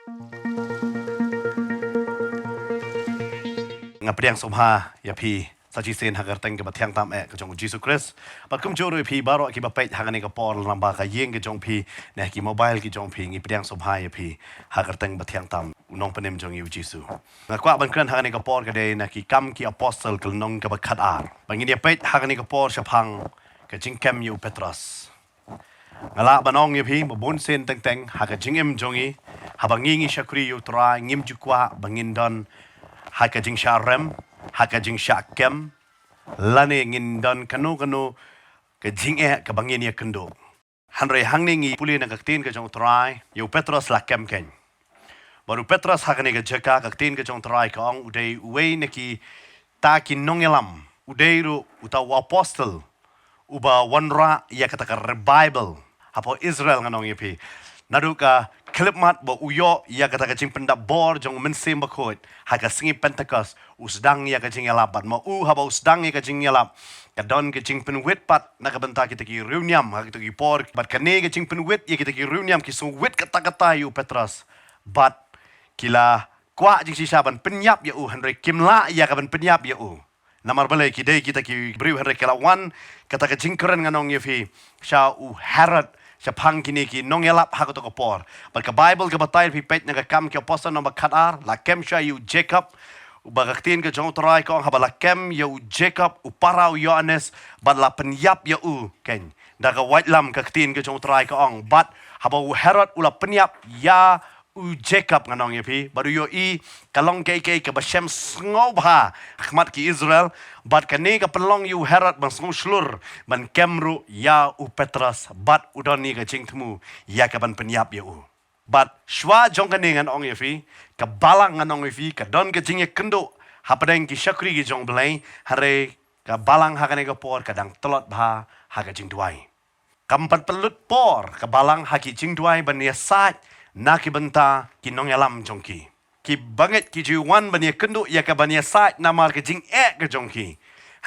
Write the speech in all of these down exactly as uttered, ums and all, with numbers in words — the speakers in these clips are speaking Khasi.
Nga pdiang sngewbha ïa phi sa shisien ha ka kyrteng kaba thiang tam eh ka jong u Jisu Khrist. Bad kumjuh ruh ïa phi baroh kiba peit ha kane ka por lyngba ka ïing ka jong phi ne ki mobile ki jong phi, ngi pdiang sngewbha ïa phi ha ka kyrteng ba thiang tam u nongpynim jong ngi u Jisu. Nga kwah ban kren ha kane ka por ka dei na Ki Kam ki Apostol ka lynnong kaba khatar. Ba ngin ïa peit ha kane ka por shaphang ka jingkem ïa u Petros. Nga lah ban ong ïa phi ba bun sien teng teng ha ka jingim jong ngi, haba ngi ngi shakri ïa u Trai, ngim ju kwah ba ngin don ha ka jingshah rem, ha ka jingshah kem, lane ngin don kano kano ka jingeh kaba ngin ïa kynduh. Hynrei hangne ngi pule na ka ktien ka jong u Trai, ïa u Petros la kem keiñ. Bad u Petros ha kane ka jaka, ka ktien ka jong u Trai ka ong u dei uwei na kita ki nongïalam, u dei ruh uta u apostol uba wanrah ïa kata ka revival hapoh Israel, ngan ong ïa phi. Naduh ka khyllipmat ba u ïoh ïa kata ka jingpyndap bor jong u Mynsiem Bakhuid ha ka sngi Pentekost, u sdang ïa ka jingïalap, bad ma u haba u sdang ïa ka jingïalap, ka don ka jingpynwit pat na ka bynta kita ki riewniam ha kito ki por. Bad kane ka jingpynwit ïa kita ki riewniam, ki sngewwit katta katta ïa u Petros, bad ki la kwah jingshisha ban pynïap ïa u, hynrei kim lah ïa ka ban pynïap ïa u. Namar balei? Ki dei kita ki briew, hynrei ka la wan kata ka jingkren, ngan ong ïa phi, sha u Herod, shaphang kine ki nongïalap ha kato ka por. Bad ka Baibl ka batai, phi peit na Ki Kam ki Apostol lynnong ba khatar, la kem sha ïa u Jakob, uba ka ktien ka jong u Trai ka ong haba la kem ïa u Jakob u para u Ïoannis, bad la pynïap ïa u keiñ da ka waitlam, ka ktien ka jong u Trai ka ong. Bad haba u Herod u la pynïap ïa u Jakob, ngan ong ïa phi, bad u ïohi ka long kaei kaei kaba shem sngewbha ha khmat ki Israel, bad kane ka pynlong ïa u Herod ban sngewshlur ban kem ruh ïa u Petros, bad u don ïa ka jingthmu ïa ka ban pynïap ïa u. Bad shuwa jong kane, ngan ong ïa phi, ka balang, ngan ong ïa phi, ka don ka jingïakynduh hapdeng ki shakri ki jong U Blei, hynrei ka balang ha kane ka por ka dang tlot bha ha ka jingduwai. Kam pat pynlut por ka balang ha ki jingduwai ban ïasaid na ki bynta ki nongïalam jong ki. Ki bangeit ki ju wan ban ïakynduh ïa ka ban ïasaid namar ka jingeh ka jong ki,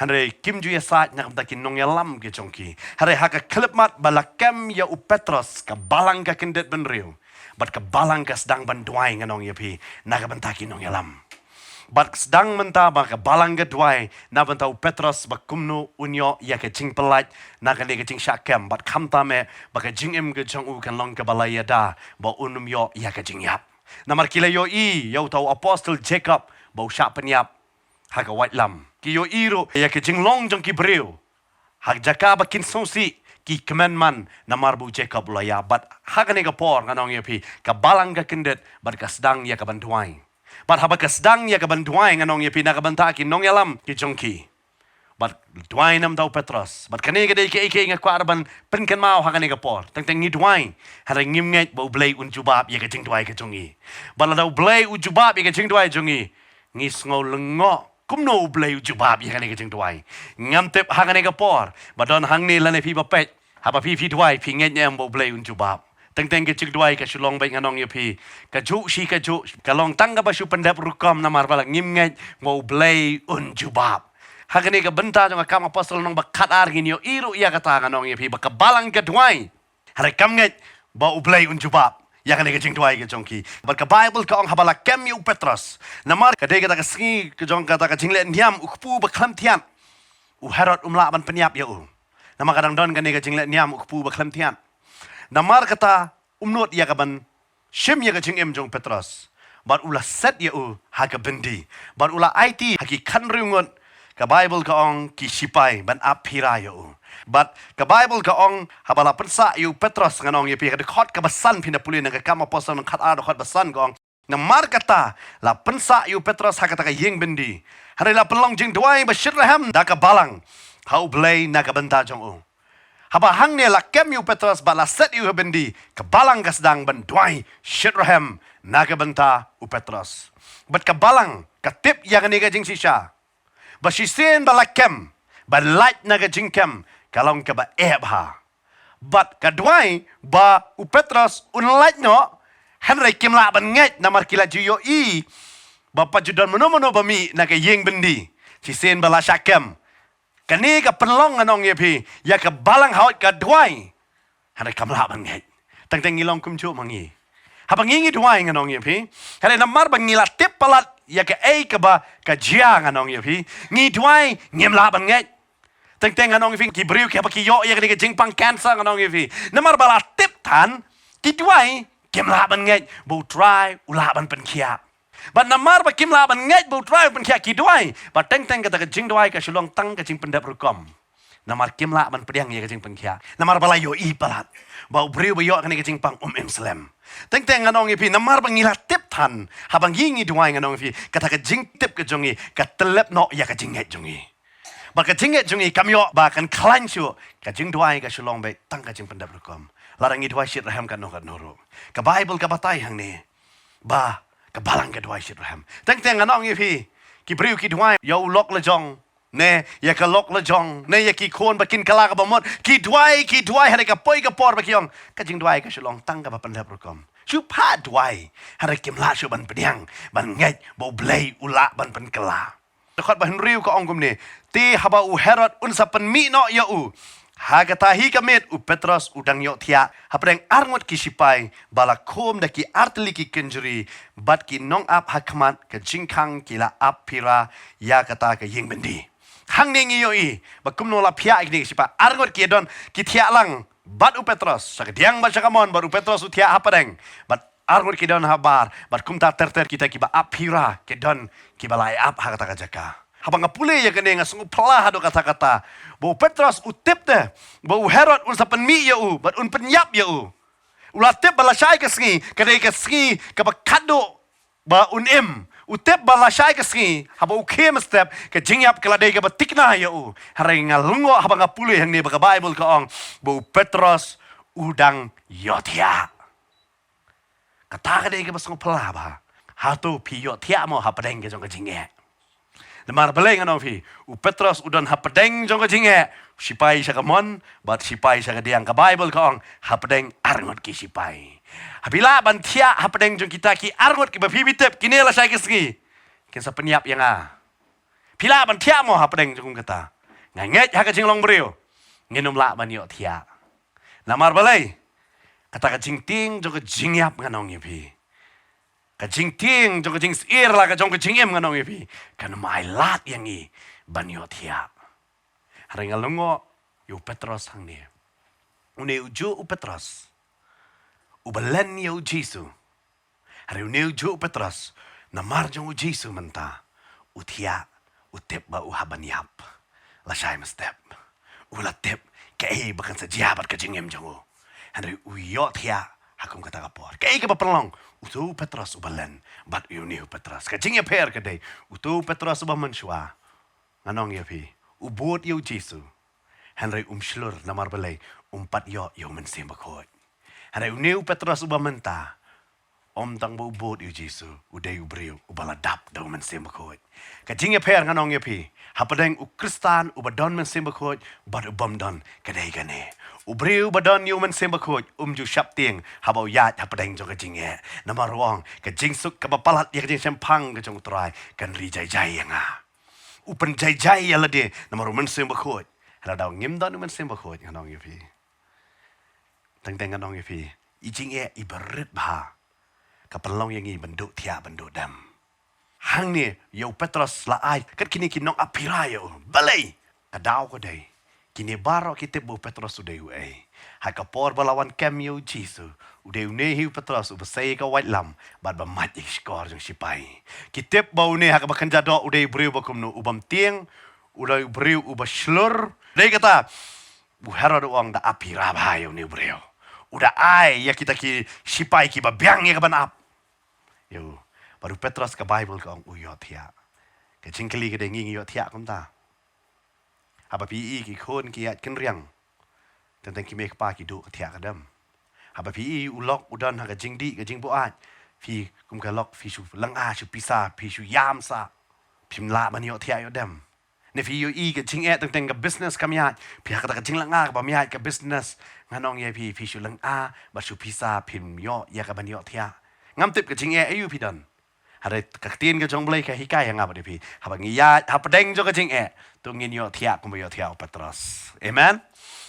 hynrei kim ju ïasaid na ka bynta ki nongïalam ki jong ki. Hynrei ha ka khyllipmat ba la kem ïa u Petros, ka balang ka kyndit bynriew, bad ka balang ka sdang ban duwai, ngan ong ïa phi, na ka bynta ki nongïalam. Bad sdang mynta ba ka balang ka duwai na bynta u Petros, ba kumno un ïoh ïa ka jingpyllait na kane ka jingshah kem, bad khamtam eh ba ka jingim ka jong u kan long kaba la ïada, ba un ym ïoh ïa ka jingïap. Namar ki la ïohi ïa uta u apostol Jakob ba u shah pynïap ha ka waitlam. Ki ïohi ruh ïa ka jinglong jong ki briew ha ka jaka ba kin sngewsih, ki kmen man namar ba u Jakob u la ïap. Bad ha kane ka por, ngan ong ïa phi, ka balang ka kyndit bad ka sdang ïa ka ban duwai. Bad haba ka sdang ïa ka ban duwai, ngan ong ïa phi, na ka bynta ki nongïalam ki jong ki, bad duwai na bynta u Petros. Bad kane ka dei kaei kaei nga kwah ban pynkynmaw ha kane ka por. Teng teng ngi duwai, hynrei ngim ngeit ba U Blei un jubab ïa ka jingduwai ka jong ngi. Bad lada U Blei u jubab ïa ka jingduwai jong ngi, ngi sngew lyngngoh kumno U Blei u jubab ïa kane ka jingduwai. Ngam tip ha kane ka por ba don hangne lane phi ba peit, haba phi phi duwai, phi ngeit ne em ba U Blei un jubab. Teng teng ka jingduwai ka shu long beit, ngan ong ïa phi, kajuh shi kajuh, ka long tang kaba shu pyndep rukom namar ba la ngim ngeit ba U Blei un jubab. Ha kane ka bynta jong Ki Kam Apostol lynnong ba khatar ngin ïohi ruh ïa kata, ngan ong ïa phi, ba ka balang ka duwai, hynrei kam ngeit ba U Blei un jubab ïa kane ka jingduwai ka jong ki. Bad ka Baibl ka ong haba la kem ïa u Petros, namar ka dei kata ka sngi ka jong kata ka jingleh niam u kpu ba khlem thiat, u Herod um lah ban pynïap ïa u. Namar ka dang don kane ka jingleh niam u kpu ba khlem thiat. Namar kata um nud ïa ka ban shim ïa ka jingim jong u Petros, bad u la set ïa u ha ka byndi, bad u la aiti ha ki khathynriew ngut, ka Baibl ka ong, ki shipai ban ap phira ïa u. Bad ka Baibl ka ong haba la pynsah ïa u Petros, ngan ong ïa phi, ka dkhot kaba san, phin da pule na Ki Kam Apostol lynnong khatar, dkhot ba san, ka ong, namar kata la pynsah ïa u Petros ha kata ka ïing byndi, hynrei la pynlong jingduwai ba shitrhem da ka balang ha U Blei na ka bynta jong u. Haba hangne la kem ïa u Petros bad la set ïa u ha byndi, ka balang ka sdang ban duwai shitrhem na ka bynta u Petros. Bad ka balang ka tip ïa kane ka jingshisha, ba shisien ba la kem, ba lait na ka jingkem ka long kaba eh bha. Bad ka duwai ba u Petros un lait noh, hynrei kim lah ban ngeit namar ki la ju ïohi ba pat ju don mano mano ba mih na ka ïing byndi shisien ba la shah kem. Kane ka pynlong, ngan ong ïa phi, ïa ka balang haba ka duwai, hynrei kam lah ban ngeit. Teng teng ngi long kumjuh ma ngi. Haba ngi ngi duwai ngan ong ïa phi. Hynrei namar ba ngi la tip palat ïa kaei kaba ka jia ngan ong ïa phi. Ngi duwai ngim lah ban ngeit. Teng teng ngan ong ïa phi ki briew ki haba ki ïoh ïa kane ka jingpang cancer ngan ong ïa phi. Namar ba la tip than ki duwai kim lah ban ngeit ba U Trai u lah ban pynkhiah. Bad namar ba kim lah ban ngeit ba U Trai u pynkhiah ki duwai. Bad teng teng kata ka jingduwai ka shu long tang ka jingpyndep rukom. Namar kim lah ban pdiang ïa ka jingpynkhiah. Namar ba la ïohi palat ba u briew ba ïoh kane ka jingpang um im slem. Teng teng ngan ong ïa phi namar ba ngi la tip than. Haba ngi ngi duwai ngan ong ïa phi. Kata ka jingtip ka jong ngi ka tyllep noh ïa ka jingngeit jong ngi. Bad ka jingngeit jong ngi kam ïoh ba kan khlaiñ shuh. Ka jingduwai ka shu long beit tang ka jingpyndep rukom. Lada ngi duwai shitrhem katno katno ruh. Ka Baibl ka batai hangne ba ka balang ka duwai shitrhem. Teng teng ngan ong ïa phi. Ki briew ki duwai ïa u lok lajong. Ne ïa ka lok lajong. Ne ïa ki khun ba kin kylla kaba mut. Ki duwai ki duwai hynrei ka poi ka por ba ki ong. Ka jingduwai ka shu long tang kaba pyndep rukom. Shu phah duwai. Hynrei kim lah shuh ban pdiang ban ngeit ba U Blei u lah ban pynkylla. Dkhot ba hynriew ka ong kumne. Te haba u Herod un sa pynmih noh ïa u. Ha kata hi ka miet u Petros u dang ïohthiah hapdeng arngut ki shipai ba la khum da ki artylli ki kynjri bad ki nongap ha khmat ka jingkhang ki la ap phira ïa kata ka ïing byndi. Hangne ngi ïohi ba kumno la phiah ïa kine ki shipai arngut ki don ki thiah lang bad u Petros sha ka diang bad sha ka mon bad u Petros u thiah hapdeng bad arngut ki don habar bad kumta ter ter kita kiba ap phira ki don kiba la ap ha kata ka jaka. Haba nga pule ïa kane nga sngewphylla haduh katta katta ba u Petros u tip te ba u Herod un sa pynmih ïa u bad un pynïap ïa u. U la tip ba lashai ka sngi ka dei ka sngi kaba khadduh ba un im. U tip ba lashai ka sngi haba u khie mynstep ka jingïap ka la dei kaba thikna ïa u. Hynrei nga lyngngoh haba nga pule hangne ba ka Baibl ka ong ba u Petros u dang ïohthiah. Kata ka dei kaba sngewphylla ba hato phi ïohthiah mo hapdeng ka jong ka jingeh. Namar balei ngan ong phi u Petros u don hapdeng jong ka jingeh. Shipai sha ka mon bad shipai sha ka diang ka Baibl ka ong hapdeng arngut ki shipai. Haba phi lah ban thiah hapdeng jong kita ki arngut kiba phi tip kine lashai ka sngi kin sa pynïap ïa nga. Phi lah ban thiah mo hapdeng jong kata. Nga ngeit ha ka jinglong briew ngin ym lah ban ïohthiah. Namar balei kata ka jingtieng jong ka jingïap ngan ong ïa phi. Ka jingtieng jong ka jingsyier la ka jong ka jingim ngan ong ïa phi kan ym ailad ïa ngi ban ïohthiah. Hynrei nga lyngngoh ïa u Petros hangne. Une u juh u Petros uba len ïa u Jisu. Hynrei une u juh u Petros namar jong u Jisu mynta u thiah u tip ba u hap ban ïap. Lashai mynstep u la tip kaei ba kan sa jia bad ka jingim jong u. Hynrei u ïohthiah ha kum kata ka por. Kaei kaba pynlong uto u Petros uba len bad une u Petros. Ka jingïapher ka dei uto u Petros uba mynshuwa ngan ong ïa phi u bud ïa u Jisu. Hynrei um shlur namar balei um pat ïoh ïa u Mynsiem Bakhuid. Hynrei une u Petros uba mynta ym tang ba u bud ïa u Jisu u dei u briew uba la dap da u Mynsiem Bakhuid. Ka jingïapher ngan ong ïa phi hapdeng u Khristan uba don Mynsiem Bakhuid bad u bym don ka dei kane. U briew uba don ïa u Mynsiem Bakhuid um ju sheptieng haba u ïaid hapdeng jong ka jingeh. Namar u ong ka jingsuk kaba palat ïa ka jingshemphang ka jong u Trai kan ri jai jai ïa nga. U pynjai jai ïa lade namar u Mynsiem Bakhuid. Lada ngim don u Mynsiem Bakhuid ngan ong ïa phi. Teng teng ngan ong ïa phi i jingeh iba rit bha ka pynlong ïa ngi ban duh thiah ban duh dem. Hangne ïa u Petros la ai kat kine ki nongap phira ïa u. Balei? Ka daw ka dei kine baroh ki tip ba u Petros u dei uei. Ha ka por ba la wan kem ïa u Jisu u dei une hi u Petros uba sei ka waitlam bad ba mad ïa ki shkor jong shipai. Ki tip ba une ha kaba kynja doh u dei u briew ba kumno u bym tieng, u dei u briew uba shlur. Dei kata u Herod u ong da ap phira bha ïa une u briew. U da ai ïa kita ki shipai kiba biang ïa ka ban ap ïa u. Bad u Petros ka Baibl ka ong u ïohthiah. Ka jingkylli ka dei ngi ngi ïohthiah kumta? Haba phi i ki khun ki ïaid kynriang teng teng ki mei kpa ki duh ka thiah ka dem. Haba phi i u lok u don ha ka jingdih ka jingbuaid phi kum ka lok phi shu lynga shu pisa phi shu ïam sah. Phim lah ban ïohthiah ïoh dem. Ne phi ïohi ka jingeh teng teng ka business kam ïaid phi ha kata ka jinglynga ka bym ïaid ka business. Ngan ong ïa phi phi shu lynga bad shu pisa phim ïoh ïa ka ban ïohthiah. Ngam tip ka jingeh aïu phi don. Hynrei ka ktien ka jong Blei ka hikai ïa nga bad ïa phi haba ngi ïaid hapdeng jong ka jingeh to ngin ïohthiah kumba ïohthiah u Petros. Amen.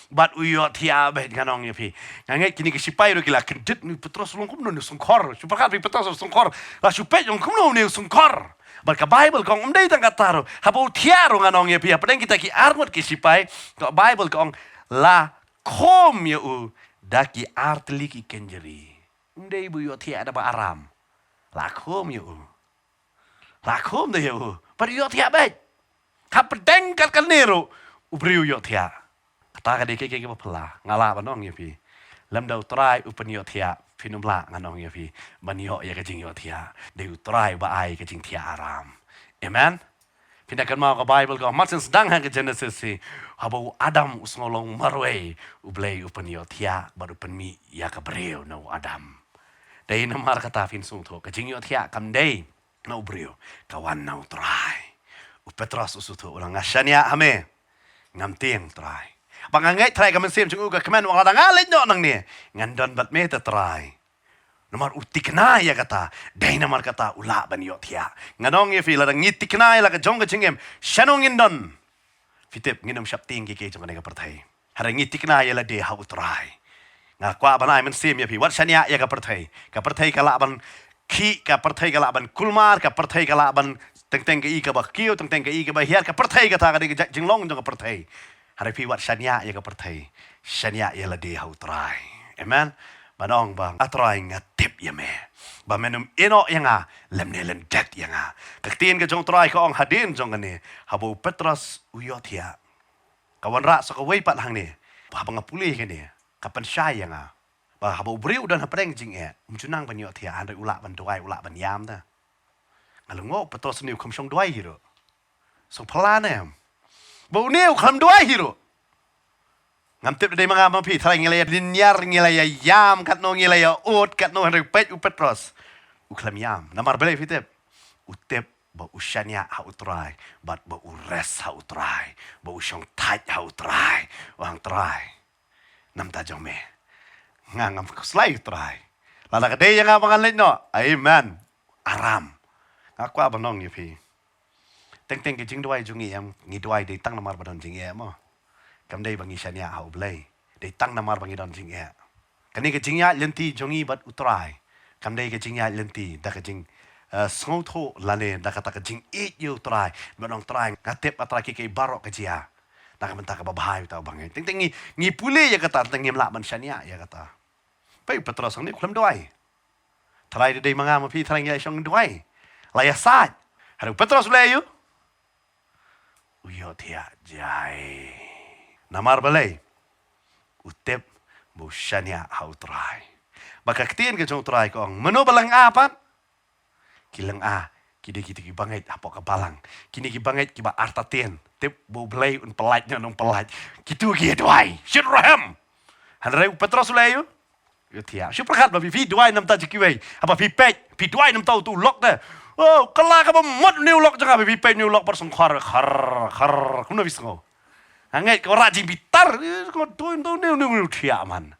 Bad u ïohthiah beit, ngan ong ïa phi. Nga ngeit kine ki sipai ruh ki la kyndit, une u Petros u long kumno une u sngewkhor. Shu pyrkhat phi, Petros u sngewkhor. La shu peit, long kumno une u sngewkhor. Bad ka Baibl ka ong ym dei tang kata ruh. Haba u thiah ruh, ngan ong ïa phi, hapdeng kita ki arngut ki sipai, ka Baibl ka ong la khum ïa u da ki artylli ki kynjri. Ym dei ba u ïohthiah da ba aram. La khum ïa u. La khum da ïa u. Bad u ïohthiah beit. Hapdeng kat kane ruh u briew u ïohthiah. Kata ka dei kiei kiei kiba phylla. Nga lah ban ong ïa phi, lymda u Trai u pynïohthiah, phin ym lah, ngan ong ïa phi, ban ïoh ïa ka jingïohthiah. Dei u Trai ba ai ka jingthiah aram. Amen. Phin da kynmaw ka Baibl ka ong, mar shen sdang ha ka Genesis hi, haba u Adam u sngew long marwei, U Blei u pynïohthiah bad u pynmih ïa ka briew na u Adam. Dei namar kata phin sngewthuh, ka jingïohthiah kam dei na u briew, ka wan na u Trai. U Petros u sngewthuh, u ong, nga shaniah ha me. Ngam tieng, Trai. Ba nga ngeit, Trai, ka mynsiem jong u ka kmen, u ong, lada nga leit noh nangne, ngan don bad me te, Trai. Namar u thikna ïa kata, dei namar kata u lah ban ïohthiah. Ngan ong ïa phi, lada ngi thikna ïa la ka jong ka jingim, shano ngin don? Phi tip, ngin ym sheptieng kiei kiei jong kane ka pyrthei. Hynrei ngi thikna ïa lade ha u Trai. Nga kwah ban ai mynsiem ïa phi, wat shaniah ïa ka pyrthei. Ka pyrthei ka lah ban khih, ka pyrthei ka lah ban kulmar, ka pyrthei ka lah ban, teng teng kaei kaba kiew, teng teng kaei kaba hiar, ka pyrthei kata ka dei ka jinglong jong ka pyrthei. Hynrei phi wat shaniah ïa ka pyrthei. Shaniah ïa lade ha u Trai. Amen. Ban ong ba, a Trai, nga tip ïa me, ba men ym ïehnoh ïa nga lymne lyndet ïa nga. Ka ktien ka jong u Trai ka ong hadien jong kane, haba u Petros u ïohthiah, ka wanrah sa kawei pat hangne. Ba haba nga pule kane, ka pynshai ïa nga ba haba u briew u don hapdeng jingeh, um ju nang ban ïohthiah, hynrei u lah ban duwai, u lah ban ïam da. Nga lyngngoh u Petros une u kham shong duwai hi ruh. Sngewphylla ne em? Ba une u khlem duwai hi ruh. Ngam tip da dei ma nga ma phi, tharai ngi la ïa lynñiar, ngi la ïa ïam katno, ngi la ïa ud katno, hynrei peit u Petros u khlem ïam. Namar balei phi tip? U tip ba u shaniah ha u Trai, bad ba u rest ha u Trai, ba u shong thait ha u Trai. U ong, Trai, na bynta jong me, nga ngam khuslai, Trai. Lada ka dei ïa nga ba ngan leit noh, amen. Aram. Nga kwah ban ong ïa phi, teng teng ka jingduwai jong ngi, em, ngi duwai dei tang namar ba don jingeh mo. Kam dei ba ngi shaniah ha U Blei, dei tang namar ba ngi don jingeh. Kane ka jingïaid lynti jong ngi bad U Trai kam dei ka jingïaid lynti da ka jing, eh, sngewthuh lane da kata ka jingïeit ïa U Trai, ban ong, Trai, nga tip, A Trai, kiei kiei baroh ka jia na ka bynta kaba bha ïa uta uba ngeit. Teng teng ngi, ngi pule ïa kata, teng ngim lah ban shaniah ïa kata. Peit u Petros hangne u khlem duwai. Tharai da dei ma nga ma phi, tharai ngi la shong duwai, la ïasaid. Hynrei u Petros u leh aïu? U ïohthiah jai. Namar balei? U tip ba u shaniah ha U Trai. Ba ka ktien ka jong U Trai ka ong, mano ba lynga pat? Ki lynga ki dei kita kiba ngeit hapoh ka balang. Kine kiba ngeit kiba artatien. Tip ba U Blei un pyllait ne ym pyllait, kito ki ïa duwai. Shin ruh em. Hynrei u Petros u leh aïu? Ïohthiah. Shu pyrkhat ba phi, phi duwai na bynta jong kiwei, haba phi peit, phi duwai na bynta uto u lok te. Oh, kylla kaba mut une u lok jong nga, ba phi peit une u lok bad sngewkhar, khar khar. Kumno phi sngew? Nga ngeit ka wanrah jingbitar. Eh, ka duwai na bynta une, une, une u thiah man.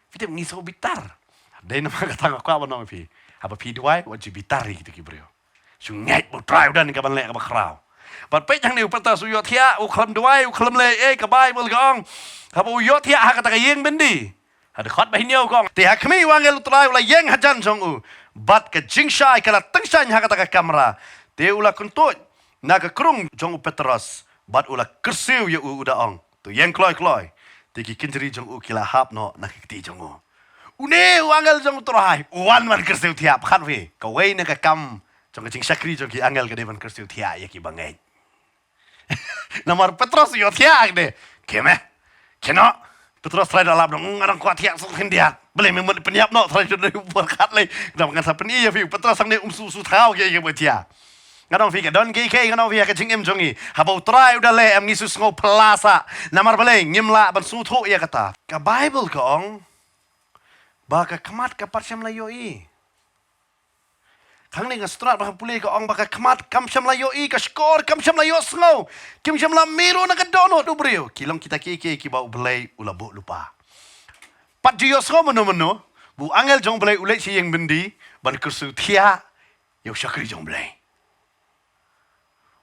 Phi tip ngi sngew bitar. Dei namar kata nga kwah ban ong ïa phi, haba phi duwai, wat ju bitar ïa kito ki briew. Shu ngeit ba U Trai u don ïa kaban leh kaba khraw. Bad peit hangne u Petros u ïohthiah, u khlem duwai, u khlem leh ei, ka Baibl ka ong, haba u ïohthiah ha kata ka ïing byndi, ha dkhot ba hynñiew ka ong, te ha khmih, u angel U Trai u la ïeng hajan jong u, bad ka jingshai ka la tyngshaiñ ha kata ka kamra. Te u la kyntuid na ka krung jong u Petros bad u la kyrsiew ïa u, u da ong, to ïeng kloi kloi. Te ki kynjri jong u ki la hap noh na ki kti jong u. Une u angel jong U Trai u wan ban kyrsiew thiah. Pyrkhat phi, kawei na ka kam jong ka jingshakri jong ki angel ka dei ban kyrsiew thiah ïa kiba ngeit. Namar Petros u ïohthiah, ka dei, khie me, khie noh. Petros trai da lap dong, nga dang kwah thiah suk khyndiat. Balei me mut pynïap noh, trai da dei u pyrkhat lei. Dang ngan sa pyni ïa phi, Petros hangne um shu, shu thaw kiei kiei ba jia. Nga dang phi, ka don kiei kiei, nga dang phi, ha ka jingim jong ngi, haba U Trai u da leh, em, ngi shu sngew phylla sah. Namar balei? Ngim lah ban sngewthuh ïa kata. Ka Baibl ka ong ba ka khmat ka pat shym la ïohi. Hangne nga stad ba nga pule ka ong ba ka khmat kam shym la ïohi, ka shkor kam shym la ïohsngew, kim shym la mih ruh na ka dohnud u briew. Ki long kita kiei kiei kiba U Blei u la buh lypa. Pat ju ïohsngew mano mano ba u angel jong U Blei u leit sha ïing byndi ban kyrsiew thiah ïa u shakri jong U Blei.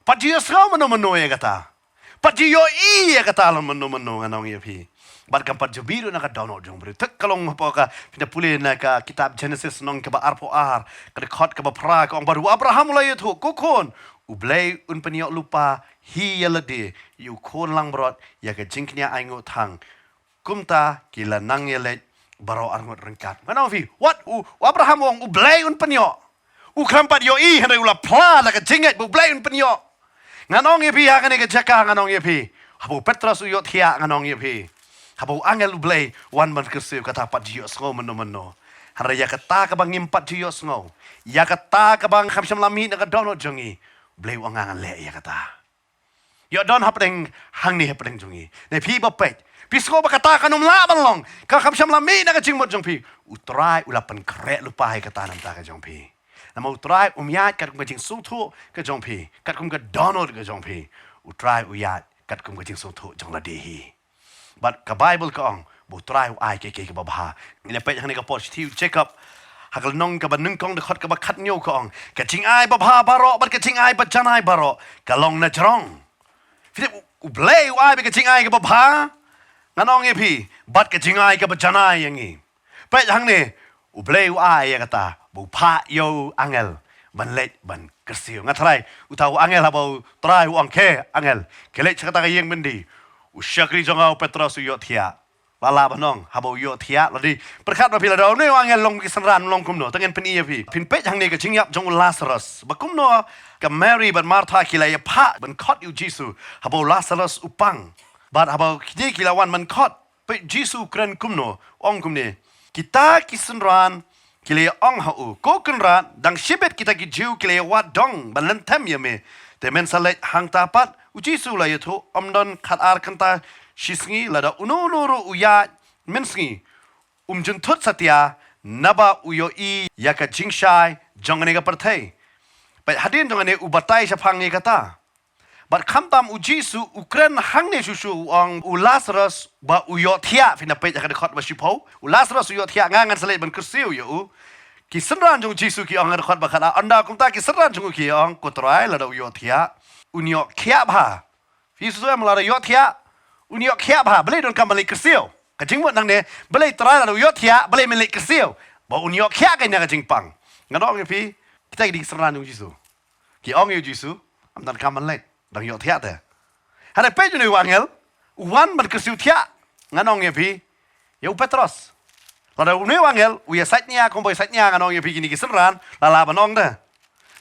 Pat ju ïohsngew mano mano ïa kata. Pat ju ïohi ïa kata lem mano mano, ngan ong ïa phi. Bad kam pat ju mih ruh na ka dohnud jong u briew. Te ka long hapoh ka, phin da pule na ka kitab Genesis lynnong kaba arphew ar, ka dkhot kaba phra, ka ong, bad u Abraham u la ïathuh, ko khun, U Blei un pynïoh lypa hi ïa lade, ïa u khun langbrot, ïa ka jingkñia ainguh thang. Kumta ki la nang ïaleit baroh arngut ryngkat. Ngan ong ïa phi, wat u, u Abraham u ong U Blei un pynïoh. U khlem pat ïohi, hynrei u la phla da ka jingngeit ba U Blei un pynïoh. Ngan ong ïa phi ha kane ka jaka, ngan ong ïa phi, haba u Petros u ïohthiah, ngan ong ïa phi, haba u angel U Blei u wan ban kyrsiew, kata pat ju ïohsngew mynno mynno. Hynrei ïa kata kaba ngim pat ju ïohsngew, ïa kata kaba ngim shym la mih na ka dohnud jong ngi, U Blei u ong, nga ngan leh ïa kata. Ïoh don hapdeng hangne, hapdeng jong ngi. Ne phi ba peit, phi sngew ba kata kan ym lah ban long, ka kam shym la mih na ka jingmut jong phi. U Trai u la pynkhreh lypa ïa kata na ka bynta ka jong phi. Namar U Trai um ïaid katkum ka jingsngewthuh ka jong phi, katkum ka dohnud ka jong phi. U Trai u ïaid katkum ka jingsngewthuh jong lade hi. Bad ka Baibl ka ong ba U Trai u ai kiei kiei kiba bha. Ngin ïa peit hangne ka por shithi u Jakob, ha ka lynnong kaba nyngkong, dkhot kaba khathynñiew, ka ong, ka jingai babha baroh bad ka jingai bajanai baroh ka long na jrong. Phi tip, U Blei u ai beit ka jingai kaba bha, ngan ong ïa phi, bad ka jingai kaba janai ïa ngi. Peit hangne, U Blei u ai ïa kata, ba u phah ïa u angel ban leit ban kyrsiew. Nga tharai uta u angel, haba U Trai u ong, ko angel, khie leit sha kata ka ïing byndi, u shakri jong nga u Petros u ïohthiah. La lah ban ong, haba u ïohthiah, lada pyrkhat ma phi, lada une u angel long ki synran, long kumno? Te ngin pyni ïa phi. Phin peit hangne ka jingïap jong u Lasarus, ba kumno ka Mary bad Martha ki la ïa phah ban khot ïa u Jisu haba u Lasarus u pang. Bad haba kine ki la wan ban khot, peit Jisu u kren kumno, u ong kumne, kita ki synran ki la ong ha u, ko Kynrad, dang shibit kita ki Jiw ki la ïa wad dong ban lynthem ïa me, te men sa leit hangta pat? U Jisu u la ïathuh, ym don khatar kynta shisngi, lada uno uno ruh u ïaid mynsngi, um jynthut satia, naba u ïohi ïa ka jingshai jong kane ka pyrthei. Peit, hadien jong kane u batai shaphang ïa kata. Bad khamtam u Jisu u kren hangne shuh shuh, u ong, u Lasarus ba u ïohthiah, phin da peit ha ka dkhot ba shiphew, u Lasarus u ïohthiah, nga ngan sa leit ban kyrsiew ïa u. Ki synran jong u Jisu ki ong ha ka dkhot ba khatar, ynda kumta ki synran jong u ki ong, ko Trai, lada u ïohthiah, un ïoh khiah bha. Phi sngewthuh em, lada ïohthiah, un ïoh khiah bha, balei donkam ban leit kyrsiew? Ka jingmut nangne, balei Trai, lada u ïohthiah, balei men leit kyrsiew? Ba un ïoh khiah kein na ka jingpang. Ngan ong ïa phi, kita ki dei ki synran jong u Jisu. Ki ong ïa u Jisu, ym donkam ban leit, dang ïohthiah te. Hynrei peit une u angel u wan ban kyrsiew thiah, ngan ong ïa phi, ïa u Petros. Lada une u angel u ïa sait nia, kumba ïa sait nia, ngan ong ïa phi, kine ki synran la lah ban ong te,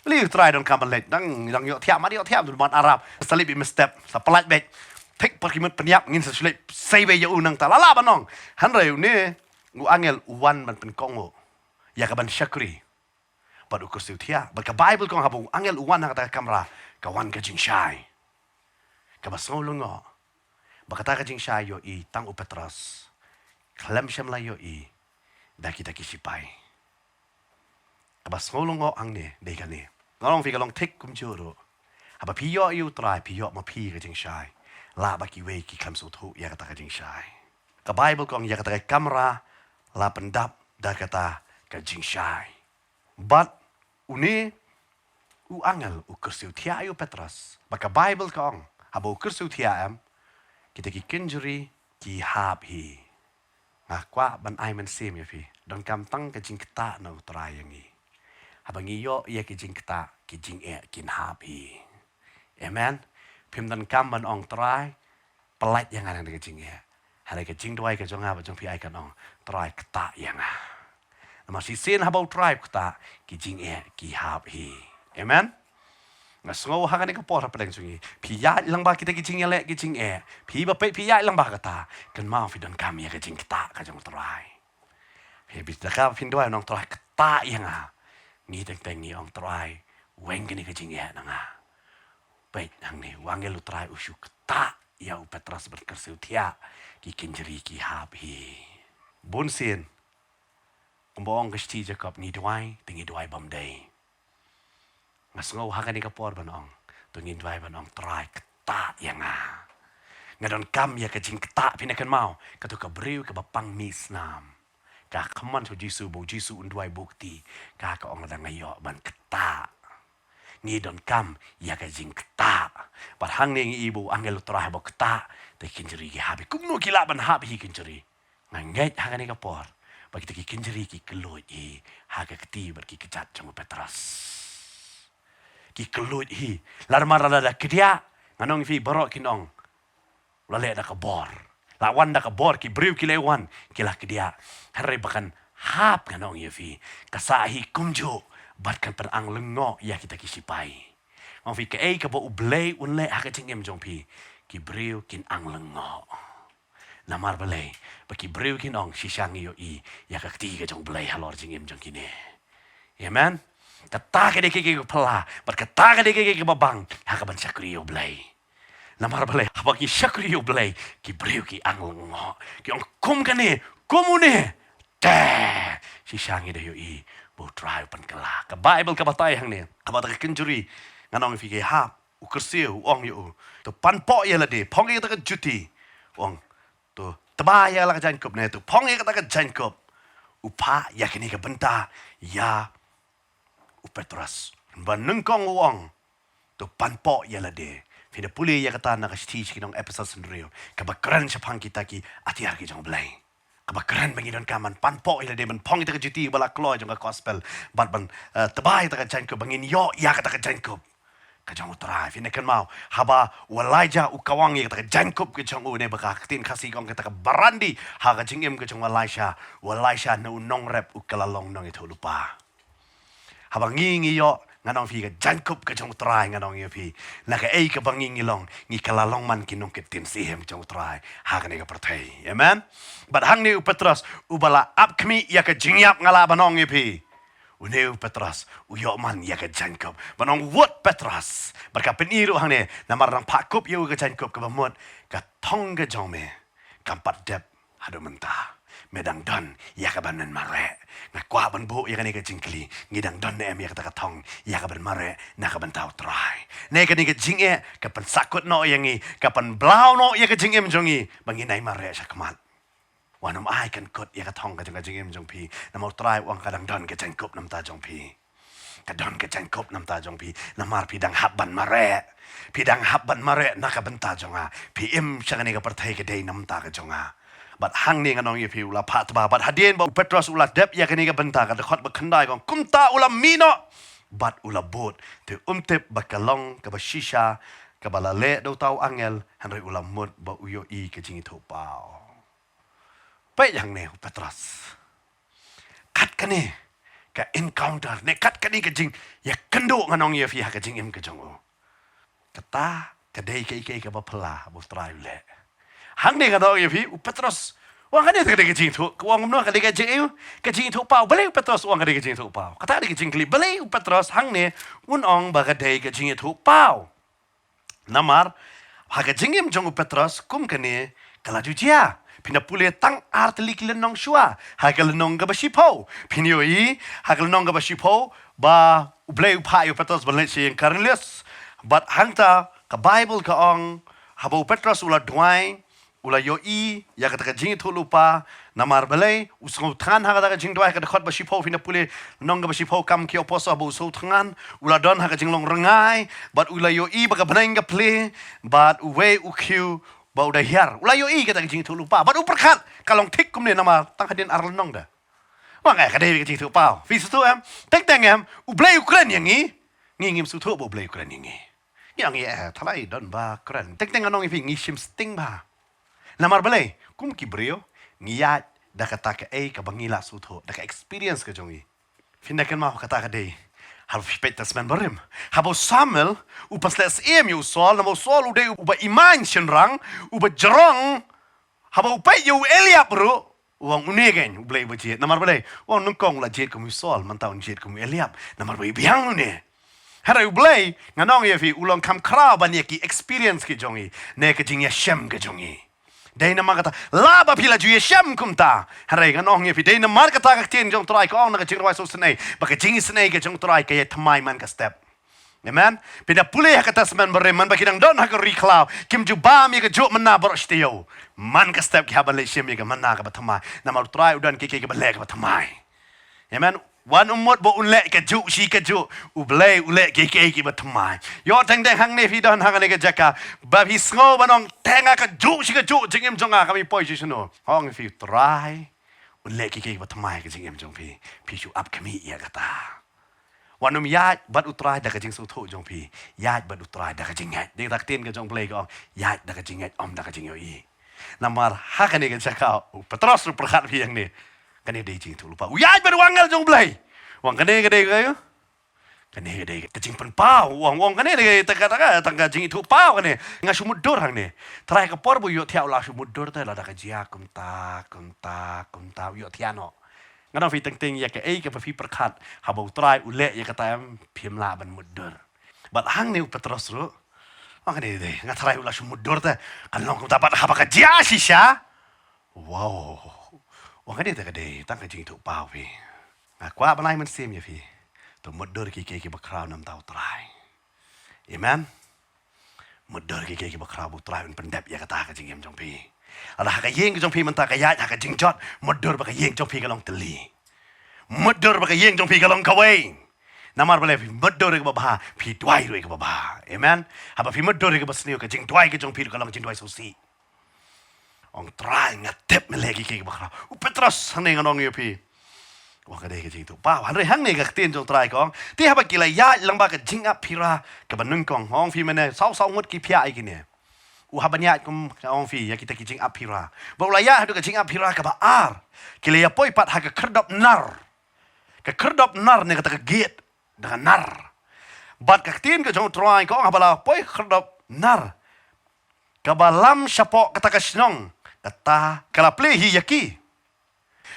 balei u Trai donkam ban leit, dang, dang ïohthiah, mat ïohthiah, ym don mat arap, sa leit beit mynstep, sa pyllait beit. Thik pat ki mut pynïap, ngin sa shu leit sei beit ïa u nangta, la lah ban ong. Hynrei une u angel u wan ban pynkohnguh ïa ka ban shakri. Bad u kyrsiew thiah. Bad ka Baibl ka ong haba u angel u wan ha kata ka kamra, ka wan ka jingshai. Kaba sngew lyngngoh ba kata ka jingshai ïohi tang u Petros, khlem shym la ïohi da kita ki shipai. Kaba sngew lyngngoh hangne dei kane. Nga ong ïa phi, ka long thik kumjuh ruh. Haba phi ïoh ïa u Trai, phi ïoh ma phi ka jingshai, lah ba kiwei ki khlem sngewthuh ïa kata ka jingshai. Ka Baibl ka ong ïa kata ka kamra la pyndap da kata ka jingshai. Bad une u angel u kyrsiew thiah ïa u Petros. Bad ka Baibl ka ong, haba u kyrsiew thiah em, kita ki kynjri ki hap hi. Nga kwah ban ai mynsiem ïa phi, donkam tang ka jingktah na u Trai ïa ngi. Haba ngi ïoh ïa ki jingktah, ki jingeh kin hap hi. Amen. Phim donkam ban ong, Trai, pyllait ïa nga na kane ka jingeh. Hynrei ka jingduwai ka jong nga bad jong phi ai kan ong, Trai, ktah ïa nga. Namar shisien haba u Trai u ktah, ki jingeh ki hap hi. Amen. Nga sngew ha kane ka por hapdeng jong ngi, phi ïaid lang bad kita ki jingïaleh ki jingeh, phi ba peit phi ïaid lang bad kata, kynmaw phi donkam ïa ka jingktah ka jong u Trai. Phi bit da ka phin duwai, nong, Trai, ktah ïa nga. Ngi teng teng ngi ong, Trai, weng kane ka jingeh na nga. Peit hangne, u angel u Trai u shu ktah ïa u Petros ban kyrsiew thiah, ki kynjri ki hap hi. Bun sien, kumba ong ka shithi Jakob, ngi duwai te ngi duwai bym dei. Nga sngew ha kane ka por ban ong, to ngin duwai ban ong, Trai, ktah ïa nga. Nga donkam ïa ka jingktah, phi na kynmaw, kato ka briew kaba pang mih snam, ka khmih sha u Jisu, ba u Jisu un duwai bad u kti, ka, ka ong, lada nga ïoh ban ktah, Ngi donkam ïa ka jingktah. Bad hangne ngi i ba u angel u Trai ba ktah, te ki kynjri ki hap hi. Kumno ki lah ban hap hi ki kynjri? Nga ngeit ha kane ka por ba kita ki kynjri ki kylluid hi ha ka kti bad ki kjat jong u Petros. Ki kylluid hi. Lada mar lada kdiah, ngan ong ïa phi, baroh kin ong u la leh da ka bor. La wan da ka bor, ki briew ki la wan, ki la kdiah. Hynrei ba kan hap, ngan ong ïa phi, ka sah hi kumjuh bad kan pynang lyngngoh ïa kita ki sipai. Ong phi, kaei kaba U Blei un leh ha ka jingim jong phi, ki briew kin ang lyngngoh. Namar balei? Ba ki briew kin ong, shisha ngi ïohi ïa ka kti ka jong U Blei halor jingim jong kine. Amen. Kata ka dei kaei kaei ka phylla bad kata ka dei kaei kaei kaba bang ha kaban shakri ïa U Blei. Namar balei? Haba ki shakri ïa U Blei, ki briew ki ang lyngngoh. Ki ong, kum kane, kum une, te, shisha ngi da ïohi ba U Trai u pynkylla. Ka Baibl ka batai hangne, haba kata ka kynjri, ngan ong ïa phi, ki hap, u kyrsiew, u ong ïa u, to pan poh ïa lade, phong ïa kata ka juti. U ong, to tba ïa la ka jaiñkup ne, to phong ïa kata ka jaiñkup. U phah ïa kane ka bynta ïa u Petros. Ba nyngkong u ong, to pan poh ïa lade. Phin da pule ïa kata na ka shithi sha ki nong Ephesus hynriew, kaba kren shaphang kita ki atiar ki jong U Blei. Kaba kren ba ngi donkam ban pan poh ïa lade, ban phong ïa kata ka juti ba la kloi jong ka gospel, bad ban, eh, tba ïa kata ka jaiñkup, ba ngin ïoh ïa kata ka jaiñkup ka jong U Trai. Phin da kynmaw, haba u Elijah u kawang ïa kata ka jaiñkup ka jong u, ne ba ka ktien Khasi ka ong kata ka barandi ha ka jingim ka jong u Elisha, u Elisha ne u nongrep u kylla long nongïathuhlypa. Haba ngi ngi ïoh, ngan ong phi, ka jaiñkup ka jong U Trai, ngan ong ïa phi, na kaei kaba ngi ngi long, ngi kylla long man ki nongkit ktien syiem ka jong U Trai ha kane ka pyrthei. Amen. Bad hangne u Petros uba la ap khmih ïa ka jingïap, nga lah ban ong ïa phi, une u Petros u ïoh man ïa ka jaiñkup. Ban ong, wut Petros. Bad ka pyni ruh hangne, namar dang phah kup ïa u ka jaiñkup, kaba mut, ka thong ka jong me kam pat dep haduh mynta. Me dang don ïa ka ban mareh. Nga kwah ban buh ïa kane ka jingkylli, ngi dang don ne em ïa kata ka thong ïa ka ban mareh na ka bynta U Trai? Ne kane ka jingeh ka pynsakut noh ïa ngi, ka pynblaw noh ïa ka jingim jong ngi, ba ngin ai mareh shakhmat? Wat nym ai kan kut ïa ka thong ka jong ka jingim jong phi, namar U Trai u ong ka dang don ka jaiñkup na bynta jong phi. Ka don ka jaiñkup na bynta jong phi, namar phi dang hap ban mareh. Phi dang hap ban mareh na ka bynta jong nga. Phi im sha kane ka pyrthei ka dei na bynta ka jong nga. Bad hangne ngan ong ïa phi, u la phah tba. Bad hadien ba u Petros u la dep ïa kane ka bynta, ka dkhot ba khyndai ka ong, kumta u la mih noh bad u la bud. Te um tip ba ka long kaba shisha kaba la leh da uta u angel, hynrei u la mut ba u ïohi ka jingïathuhpaw. Peit hangne u Petros. Kat kane ka encounter, ne kat kane ka jingïakynduh, ngan ong ïa phi, ha ka jingim ka jong u. Kata ka dei kaei kaei kaba phylla ba U Trai u leh. Hangne ngan ong ïa phi, u Petros u ong kane ka dei ka jingïathuh, u ong kumno, ka dei ka jingïathuh, ka jingïathuhpaw. Balei u Petros u ong ka dei ka jingïathuhpaw? Kata ka dei ka jingkylli. Balei u Petros hangne un ong ba ka dei ka jingïathuhpaw? Namar ha ka jingim jong u Petros kum kane ka la ju jia. Phin da pule tang ar tylli ki lynnong shuwa, ha ka lynnong kaba shiphew, phin ïohi, ha ka lynnong kaba shiphew, ba U Blei u phah ïa u Petros ban leit sha ïing Kornelius. Bad hangta ka Baibl ka ong, haba u Petros u la duwai, u la ïohi ïa kata ka jingïathuhlypa. Namar balei? U sngewthngan ha kata ka jingduwai, ha ka dkhot ba shiphew, phin da pule lynnong kaba shiphew Kam ki Apostol, ba u sngewthngan, u la don ha ka jinglong rngai, bad u la ïohi ba ka bneng ka plie, bad uwei u khiew ba u da hiar. U la ïohi kata ka jingïathuhlypa bad u pyrkhat ka long thik kumne, namar tang hadien ar lynnong da. Ong, eh, ka dei ka jingïathuhpaw. Phi sngewthuh em? Teng teng em, U Blei u kren ïa ngi, ngi ngim sngewthuh ba U Blei u kren ïa ngi. Ngi ong, eh, thalai don ba kren. Teng teng ngan ong ïa phi, ngi shim sting bha. Namar balei? Kum ki briew, ngi ïaid da kata kaei kaba ngi lah sngewthuh, da ka experience ka jong ngi. Phin da kynmaw, kata ka dei, haba phi peit Testament Barim, haba u Samuel u pynshlur syiem ïa u Saul, namar u Saul u dei uba imain shynrang, uba jrong. Haba u peit ïa u Eliab ruh, u ong, une kein U Blei uba jied. Namar balei? U ong, nyngkong u la jied kum u Saul, mynta un jied kum u Eliab. Namar ba i biang une. Hynrei U Blei, ngan ong ïa phi, u long kham khraw ban ïa ki experience ki jong ngi, ne ka jingïashem ka jong ngi. Dei namar kata, la ba phi la ju ïashem kumta, hynrei ngan ong ïa phi, dei namar kata ka ktien jong U Trai ka ong na ka Jingrwai Sawsynei, ba ka jingisynei ka jong U Trai ka ïai thymmai man ka step. Amen. Phin da pule ha ka Testament Barim, man ba ki dang don ha ka ri khlaw, kim ju bam ïa ka juh manna baroh shi taïew. Man ka step ki hap ban leit shim ïa ka manna kaba thymmai. Namar U Trai u don kiei kiei kiba leh kiba thymmai. Amen. Wan u mut ba un leh kajuh shi kajuh. U Blei u leh kiei kiei kiba thymmai. Ïoh teng teng hangne phi don ha kane ka jaka ba phi sngew ban ong, te nga kajuh shi kajuh jingim jong nga kam poi shisha. Ong ïa phi, U Trai un leh kiei kiei kiba thymmai ha ka jingim jong phi. Phi shu ap khmih ïa kata. Wat nym ïaid bad U Trai da ka jingsngewthuh jong phi. Ïaid bad U Trai da ka jingngeit. Dei ta ka ktien ka jong U Blei ka ong, ïaid da ka jingngeit, ym da ka jingïohi. Namar ha kane ka jaka u Petros ruh pyrkhat phi hangne. Kane dei jingïathuhlypa. U ïaid bad u angel jong U Blei. U ong kane ka dei ka, kane ka dei ka jingpynpaw. U ong, u ong kane dei ka, ka, ka, ka jingïathuhpaw kane. Nga shu mutdur hangne. Trai ka por ba u ïohthiah u la shu mutdur te, lada ka jia kumta, kumta, kumta, u ïohthiah noh. Nga ong phi, teng teng ïa kaei kaba phi pyrkhat, haba U Trai u leh ïa kata em, phim lah ban mutdur. Bad hangne u Petros ruh, ong kane dei, nga trai u la shu mutdur te, kan long kumta bad haba ka jia shisha. Wow. Ong kane te ka dei tang ka jingïathuhpaw phi. Nga kwah ban ai mynsiem ïa phi. To mutdur kiei kiei kiba khraw na ka bynta U Trai. Amen. Mutdur kiei kiei kiba khraw, ba U Trai un pyndep ïa kata ha ka jingim jong phi. Lada ha ka ïing jong phi mynta ka ïaid ha ka jingjot, mutdur ba ka ïing jong phi ka long tylli. Mutdur ba ka ïing jong phi ka long kawei. Namar balei? Phi mutdur ïa kaba bha, phi duwai ruh ïa kaba bha. Amen. Haba phi mutdur ïa kaba sniew, ka jingduwai ka jong phi ruh ka long jingduwai sngewsih. Ong, Trai, nga tip me leh kiei kiei kiba khraw. U Petros hangne, ngan ong ïa phi, u ong ka dei ka jingïathuhpaw. Hynrei hangne ka ktien jong U Trai ka ong, te haba ki la ïaid lyngba ka jingap phira kaba nyngkong. Ong phi mynne, saw saw ngut ki phiah ïa kine. U haba ïaid kum, ong phi, ïa kita ki jingap phira. Ba u la ïaid haduh ka jingap phira kaba ar, ki la ïa poi pat ha ka khyrdop nar. Ka khyrdop nar ne kata ka gate da ka nar. Bad ka ktien ka jong U Trai ka ong, haba la poi khyrdop nar kaba lam shapoh kata ka shnong, kata ka la plie hi ïa ki.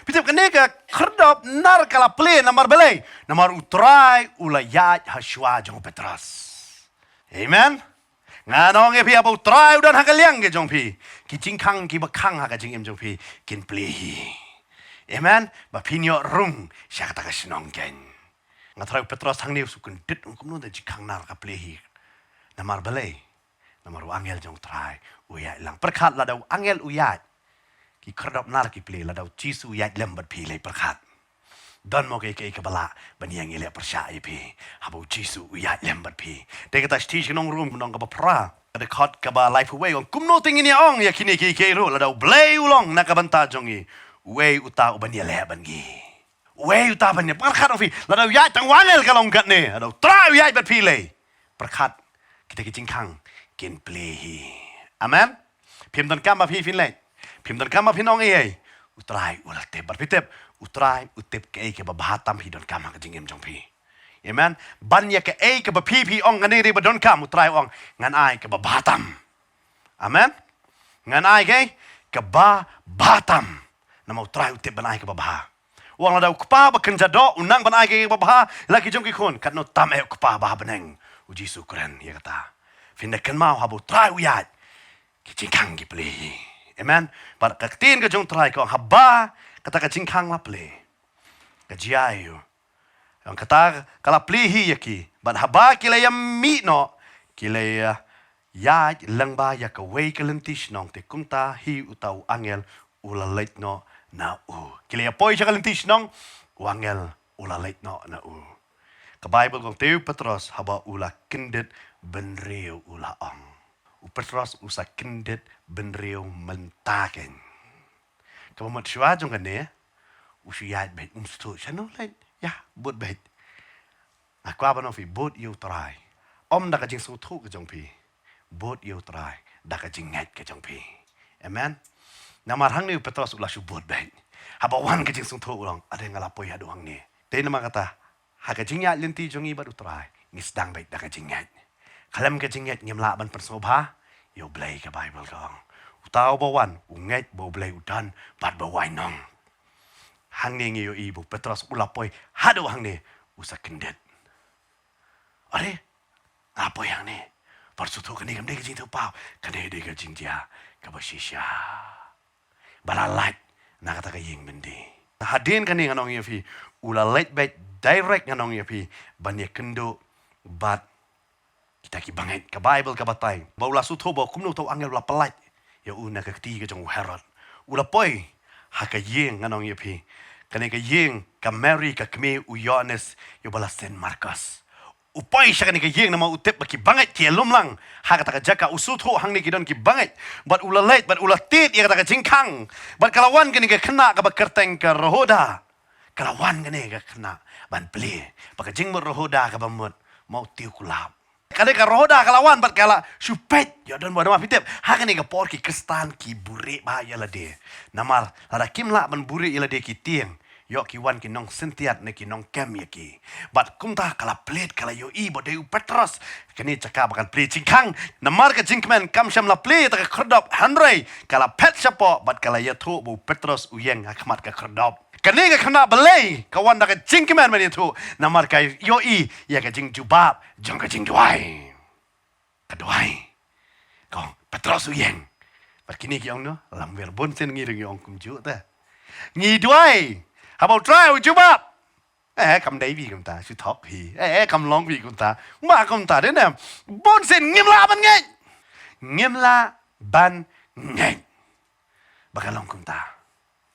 Phi tip, kane ka khyrdop nar ka la plie namar balei? Namar U Trai u la ïaid ha shuwa jong u Petros. Amen. Ngan ong ïa phi, haba U Trai u don ha ka liang ka jong phi, ki jingkhang kiba khang ha ka jingim jong phi kin plie hi. Amen. Ba phin ïoh rung sha kata ka shnong keiñ. Nga tharai u Petros hangne u shu kyndit, u ong, kumno da jingkhang nar ka plie hi. Namar balei? Namar u angel jong U Trai u ïaid lang. Pyrkhat, lada u angel u ïaid, ki khyrdop nar ki plie, lada U Jisu u ïaid lem bad phi, lei pyrkhat. Don mo kaei kaei kaba lah ban ïeng ïaleh pyrshah ïa phi haba U Jisu u ïaid lem bad phi. Te kata shithi sha ki nong Rom, lynnong kaba phra, ka dkhot kaba laiphew wei, ong, kumno te ngin ïa ong ïa kine kiei kiei ruh, lada U Blei u long na ka bynta jong ngi, uei uta uban ïaleh bad ngi? Uei uta ban ïa, pyrkhat, ong phi, lada u ïaid tang u angel ka long katne, lada U Trai u ïaid bad phi, lei pyrkhat, kita ki jingkhang kin plie hi. Amen. Phim donkam ba phi phin leit, phim donkam ba phin ong ei ei. U Trai u la tip, bad phi tip, U Trai u tip kaei kaba bha tam phi donkam ha ka jingim jong phi. Amen. Ban ïa kaei kaba phi phi ong, kane dei ba donkam, U Trai u ong, ngan ai kaba bha tam. Amen. Ngan ai kaei kaba bha tam. Namar U Trai u tip ban ai kaba bha. U ong, lada u kpa ba kynja doh u nang ban ai kaei kaba bha ïa la ki jong ki khun, katno tam eh u Kpa ba ha bneng. U Jisu u kren ïa kata. Phin da kynmaw, haba U Trai u ïaid, ki jingkhang ki plie hi. Amen. Bad ka ktien ka jong U Trai ka ong, haba kata ka jingkhang la plie, ka jia aïu? Ong, kata ka la plie hi ïa ki. Bad haba ki la ïa mih noh, ki la ïa ïaid lyngba ïa kawei ka lynti shnong, te kumta hi uta u angel u la leit noh na u. Ki la ïa poi sha ka lynti shnong, u angel u la leit noh na u. Ka Baibl ka ong, te u Petros haba u la kyndit bynriew u la ong. U Petros u sa kyndit bynriew mynta keiñ. Kaba mut shuwa jong kane, u shu ïaid beit, um sngewthuh shano leit, ïa bud beit. Nga kwah ban ong ïa phi, bud ïa U Trai. Ym da ka jingsngewthuh ka jong phi. Bud ïa U Trai da ka jingngeit ka jong phi. Amen. Namar hangne u Petros u la shu bud beit. Haba wan ka jingsngewthuh u ong, ade, nga la poi haduh hangne. Te namar kata, ha ka jingïaid lynti jong ngi bad U Trai, ngi sdang beit da ka jingngeit. Khlem ka jingngeit ngim lah ban pynsngewbha ïa U Blei, ka Baibl ka ong. Uta uba wan u ngeit ba U Blei u don bad ba u ainong. Hangne ngi ïohi ba u Petros u la poi haduh hangne, u sa kyndit. Are, nga poi hangne. Bad sngewthuh, kane kam dei ka jingïathuhpaw, kane dei ka jingjia kaba shisha. Ba la lait na kata ka ïing byndi. Hadien kane ngan ong ïa phi, u la leit beit direct, ngan ong ïa phi, ban ïakynduh bad kita ki bangeit. Ka Baibl ka batai ba u la sngewthuh ba kumno uta u angel u la pyllait ïa u na ka kti ka jong u Herod. U la poi ha ka ïing, ngan ong ïa phi, Kane ka ïing ka Mary ka kmie u Ïoannis, ïa ba la send Markos. U poi sha kane ka ïing namar u tip ba ki bangeit ki ïalum lang ha kata ka jaka, u sngewthuh hangne ki don ki bangeit. Bad u la leit, bad u la tied ïa kata ka jingkhang. Bad ka la wan kane ka khynnah kaba kyrteng ka Rhoda. Ka la wan kane ka khynnah ban plie. Bad ka jingmut Rhoda kaba mut, mawtiew kulap. Kane ka Rhoda ka la wan bad ka la shu peit. Ïoh don ba don ma phi tip, ha kane ka por ki Khristan ki buhrieh bha ïa lade. Namar lada kim lah ban buhrieh ïa lade ki tieng, ïoh ki wan ki nongsyntiat ne ki nongkem ïa ki. Bad kumta ka la plie, ka la ïohi ba dei u Petros. Kane jaka ba kan plie jingkhang. Namar ka jingkmen kam shym la plie ïa kata ka khyrdop, hynrei ka la phet shapoh bad ka la ïathuh ba u Petros u ïeng ha khmat ka khyrdop. Kane ka khynnah balei ka wan da ka jingkmen ban ïathuh? Namar ka ïohi ïa ka jingjubab jong ka jingduwai. Ka duwai. Ka ong, Petros u ïeng. Bad kine ki ong, no, lamwir, bun sien ngi ruh ngi ong kumjuh te. Ngi duwai, haba u Trai u jubab. Eh, kam dei phi kumta, shu thok phi. Eh, kam long phi kumta. Ma kumta de ne. Bun sien ngim lah ban ngeit. Ngim lah ban ngeit ba ka long kumta.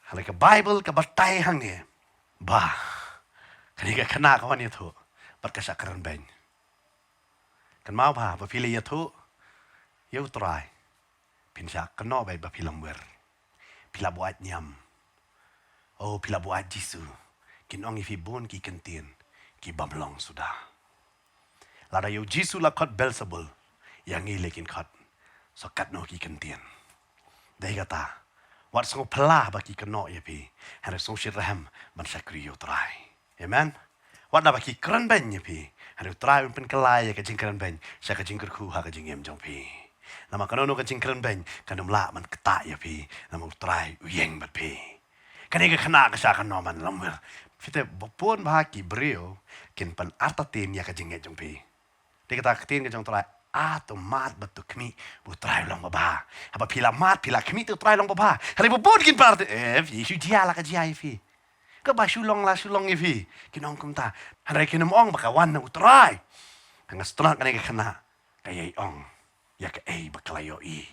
Hynrei ka Baibl ka batai hangne ba kane ka khynnah ka wan ïathuh bad ka shah kren beiñ. Kynmaw bha, ba phi la ïathuh ïa u Trai, phin shah kynnoh beit ba phi lamwir. Phi la buaid niam. Oh, phi la buaid Jisu. Kin ong ïa phi bun ki kyntien ki bym long suda. Lada ïa u Jisu la khot Beelzebul, ïa ngi lei kin khot. Sa katno ki kyntien. Dei kata, wat sngewphylla ba ki kynnoh ïa phi, hynrei sngewshitrhem ban shakri ïa u Trai. Amen. Wat da ba ki kren beiñ ïa phi, hynrei u Trai un pynkylla ïa ka jingkren beiñ sha ka jingkyrkhu ha ka jingim jong phi. Namar kano kano ka jingkren beiñ kan ym lah ban ktah ïa phi, namar u Trai u ïeng bad phi. Kane ka khynnah ka shah kynnoh ban lamwir. Phi tip, bun bha ki briew kin pynartatien ïa ka jingngeit jong phi. Dei kata ka ktien ka jong u Trai, ah, to mad bad to khmih, ba u Trai u long babha. Haba phi la mad, phi la khmih te u Trai u long babha. Hynrei bun kin pynartatien, eh, phi shu jia la ka jia ïa phi. Kaba shu long la shu long ïa phi. Kin ong kumta. Hynrei kin ym ong ba ka wan na u Trai. Ka nga sngewtynnat kane ka khynnah ka ïai ong ïa kaei ba ka la ïohi.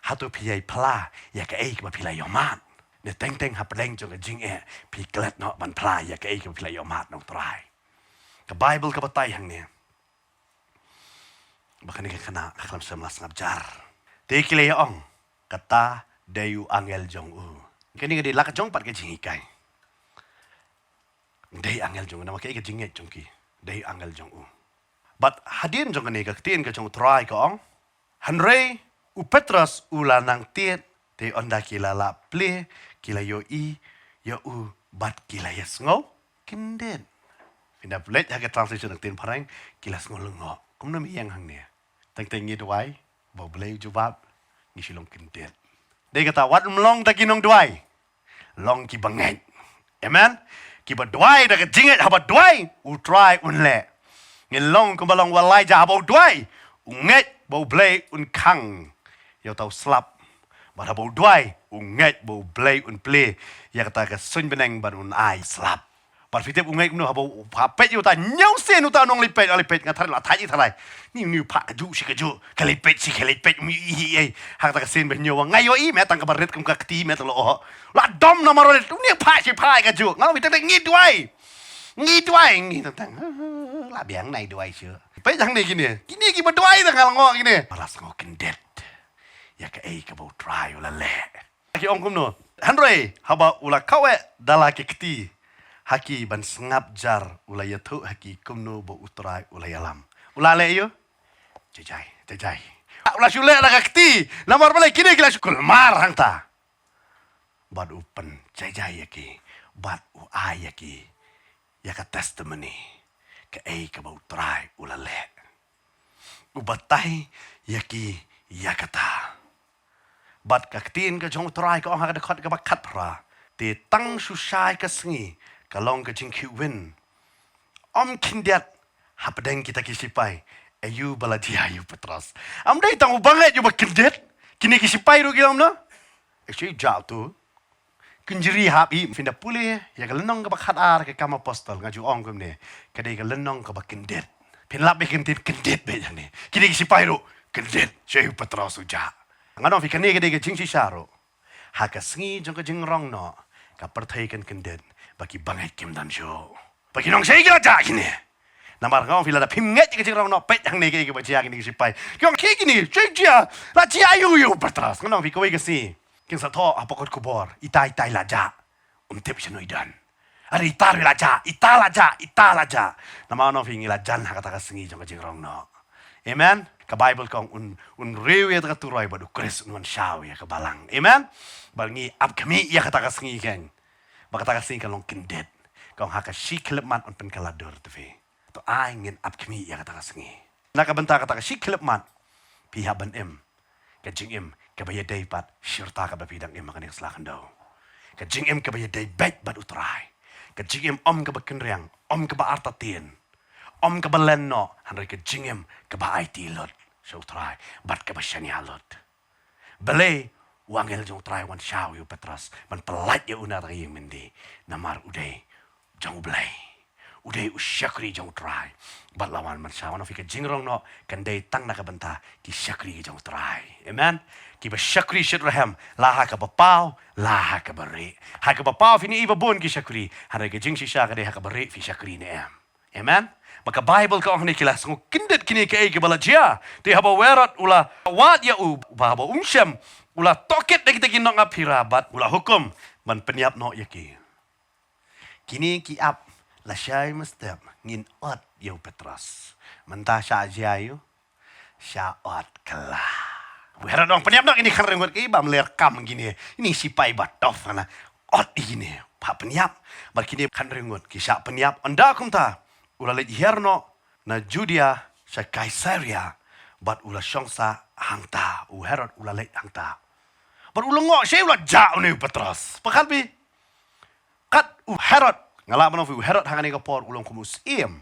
Hato phi ïai phylla ïa kaei kaba phi la ïohmad? Ne teng teng hapdeng jong ka jingeh phi klet noh ban phylla ïa kaei kaba phi la ïohmad na u Trai. Ka Baibl ka batai hangne ba kane ka khynnah ka khlem shym la sngap jar. Te ki la ïa ong, kata dei u angel jong u. Kane ka dei la ka jong pat ka jinghikai. Dei angel jong u, namar kaei, ka jingngeit jong ki, dei angel jong u. Bad hadien jong kane ka ktien ka jong u Trai ka ong, hynrei u Petros u la nang tied, te ynda ki la lah plie, ki la ïohi ïa u bad ki la ïasngew kyndit. Phin da peit ha ka translation ka ktien phareng, ki la sngew lyngngoh. Kumno me ïeng hangne? Teng teng ngi duwai ba U Blei u jubab, ngi shu long kyndit. Dei kata, wat ym long da ki nongduwai, long kiba ngeit. Amen. Kiba duwai da ka jingngeit, haba duwai u Trai un leh. Ngin long kumba long u Elijah, haba u duwai u ngeit ba U Blei un khang ïa uta u slap. Bad haba u duwai u ngeit ba U Blei un plie ïa kata ka suiñ bneng ban un ai slap. Bad phi tip u ngeit kumno? Haba u pha peit ïa uta, hynñiew sien uta u nongleit peit, leit peit, nga tharai la thait i tharai. Ni ni u phah kajuh shi kajuh, ka leit peit shi ka leit peit, um ïohi ei ei. Ha kata ka sien ba hynñiew nga ïohi, me tang kaba rit kum ka kti, me tang la oh. La dom namar u leit, ni phah shi phah kajuh. Nga ong, phi teng teng ngi duwai. Ngi duwai, ngi teng teng. La biang nai duwai shuh. Peit hangne kine. Kine kiba duwai tang, nga la ngoh kine. Ba la sngew kyndit ïa kaei kaba U Trai u la leh. Ki ong kumno? Hynrei haba u la kaweh da la ki kti ha ki ban sngap jar, u la ïathuh ha ki kumno ba U Trai u la ïalam. U la leh ïa u? Jai jai, jai jai. U la shu leh da ka kti. Namar balei? Kine ki la shu kulmar hangta. Bad u pynjai jai ïa ki, bad u ai ïa ki ïa ka testimony, kaei kaba U Trai u la leh. U batai ïa ki ïa kata. Bad ka ktien ka jong U Trai ka ong ha ka dkhot kaba khatphra, te tang shu shai ka sngi ka long ka jingkhih win. Ym khyndiat hapdeng kita ki sipai, aïu ba la jia ïa u Petros. Ym dei tang u bangeit uba kyndit, kine ki sipai ruh ki ong kumno? Aïu, shu ïa u Jack tu. Kynjri hap hi. Phin da pule ïa ka lynnong kaba khatar ka Kam Apostol, nga ju ong kumne, ka dei ka lynnong kaba kyndit. Phin lap ïa ka ktien kyndit beit hangne. Kine ki sipai ruh kyndit, shu ïa u Petros u Jack. Nga ong ïa phi, kane ka dei ka jingshisha ruh. Ha ka sngi jong ka jingrong noh, ka pyrthei kan kyndit. Ba ki bangeit kim don shuh. Ba ki nong shei ki la jah kine. Namar nga ong phi lada phim ngeit ïa ka jingrong noh, peit hangne kaei kaba jia kine ki sipai. Ki ong ki kine, shei jia, la jia ïa u, ïa u Petros. Nga ong phi kawei ka sngi kin sa thoh hapoh kot khubor, itai itai la jah. Um tip shano i don. Are ita ruh la jah, ita la jah, ita la jah. Namar nga ong phi ngi la jan ha kata ka sngi jong ka jingrong noh. Amen. Ka Baibl ka ong un, un riew ïa kata ka turoi bad u Khrist un wan shaw ïa ka balang. Amen. Bad ngi ap khmih ïa kata ka sngi keiñ. Ba kata ka sngi ka long kyndit. Ka ong ha ka shi khyllipmat yn pynkylla dur te phi. To ai ngin ap khmih ïa kata ka sngi. Na ka bynta kata ka shi khyllipmat phi hap ban im ka jingim kaba ïadei pat shi rta kaba phi dang im ha kane ka sla khyndew. Ka jingim kaba ïadei beit bad u Trai. Ka jingim ym kaba kynriang, ym kaba artatien, ym kaba len noh, hynrei ka jingim kaba aiti lut sha u Trai bad kaba shaniah lut. Balei u angel jong u Trai wan shaw ïa u Petros ban pyllait ïa u na kata ka ïing myndi? Namar u dei jong u Blei. U dei u shakri jong u Trai. Bad la wan ban shaw. Nga ong phi ka jingrong noh kan dei tang na ka bynta ki shakri ki jong u Trai. Amen. Kiba shakri shitrhem la ha kaba paw, la ha kaba rieh. Ha kaba paw phin ïohi ba bun ki shakri. Hynrei ka jingshisha ka dei ha kaba rieh phi shakri ne em. Amen. Ba ka Baibl ka ong hangne ki la sngew kyndit kine kaei kaba la jia. Te haba u Herod u la wad ïa u, ba haba um shym, u la tohkit da kita ki nongap phira bad u la hukum ban pynïap noh ïa ki. Kine ki ap lashai mynstep ngin ot ïa u Petros. Mynta shah jia ïa u, shah ot kylla. U Herod u ong pynïap noh kine ki khyndai ngut ki bym leh kam kine. Kine sipai ba tough kane. Ot ïa kine. Ba pynïap. Bad kine ki khyndai ngut ki shah pynïap. Ynda kumta u la leit hiar noh na Judia sha Kaisaria. Bad u la shong sah hangta. U Herod u la leit hangta. Bad u la ngoh shei u la jah une u Petros. Pyrkhat phi. Kat u Herod. Nga lah ban ong phi u Herod ha kane ka por u long kum u syiem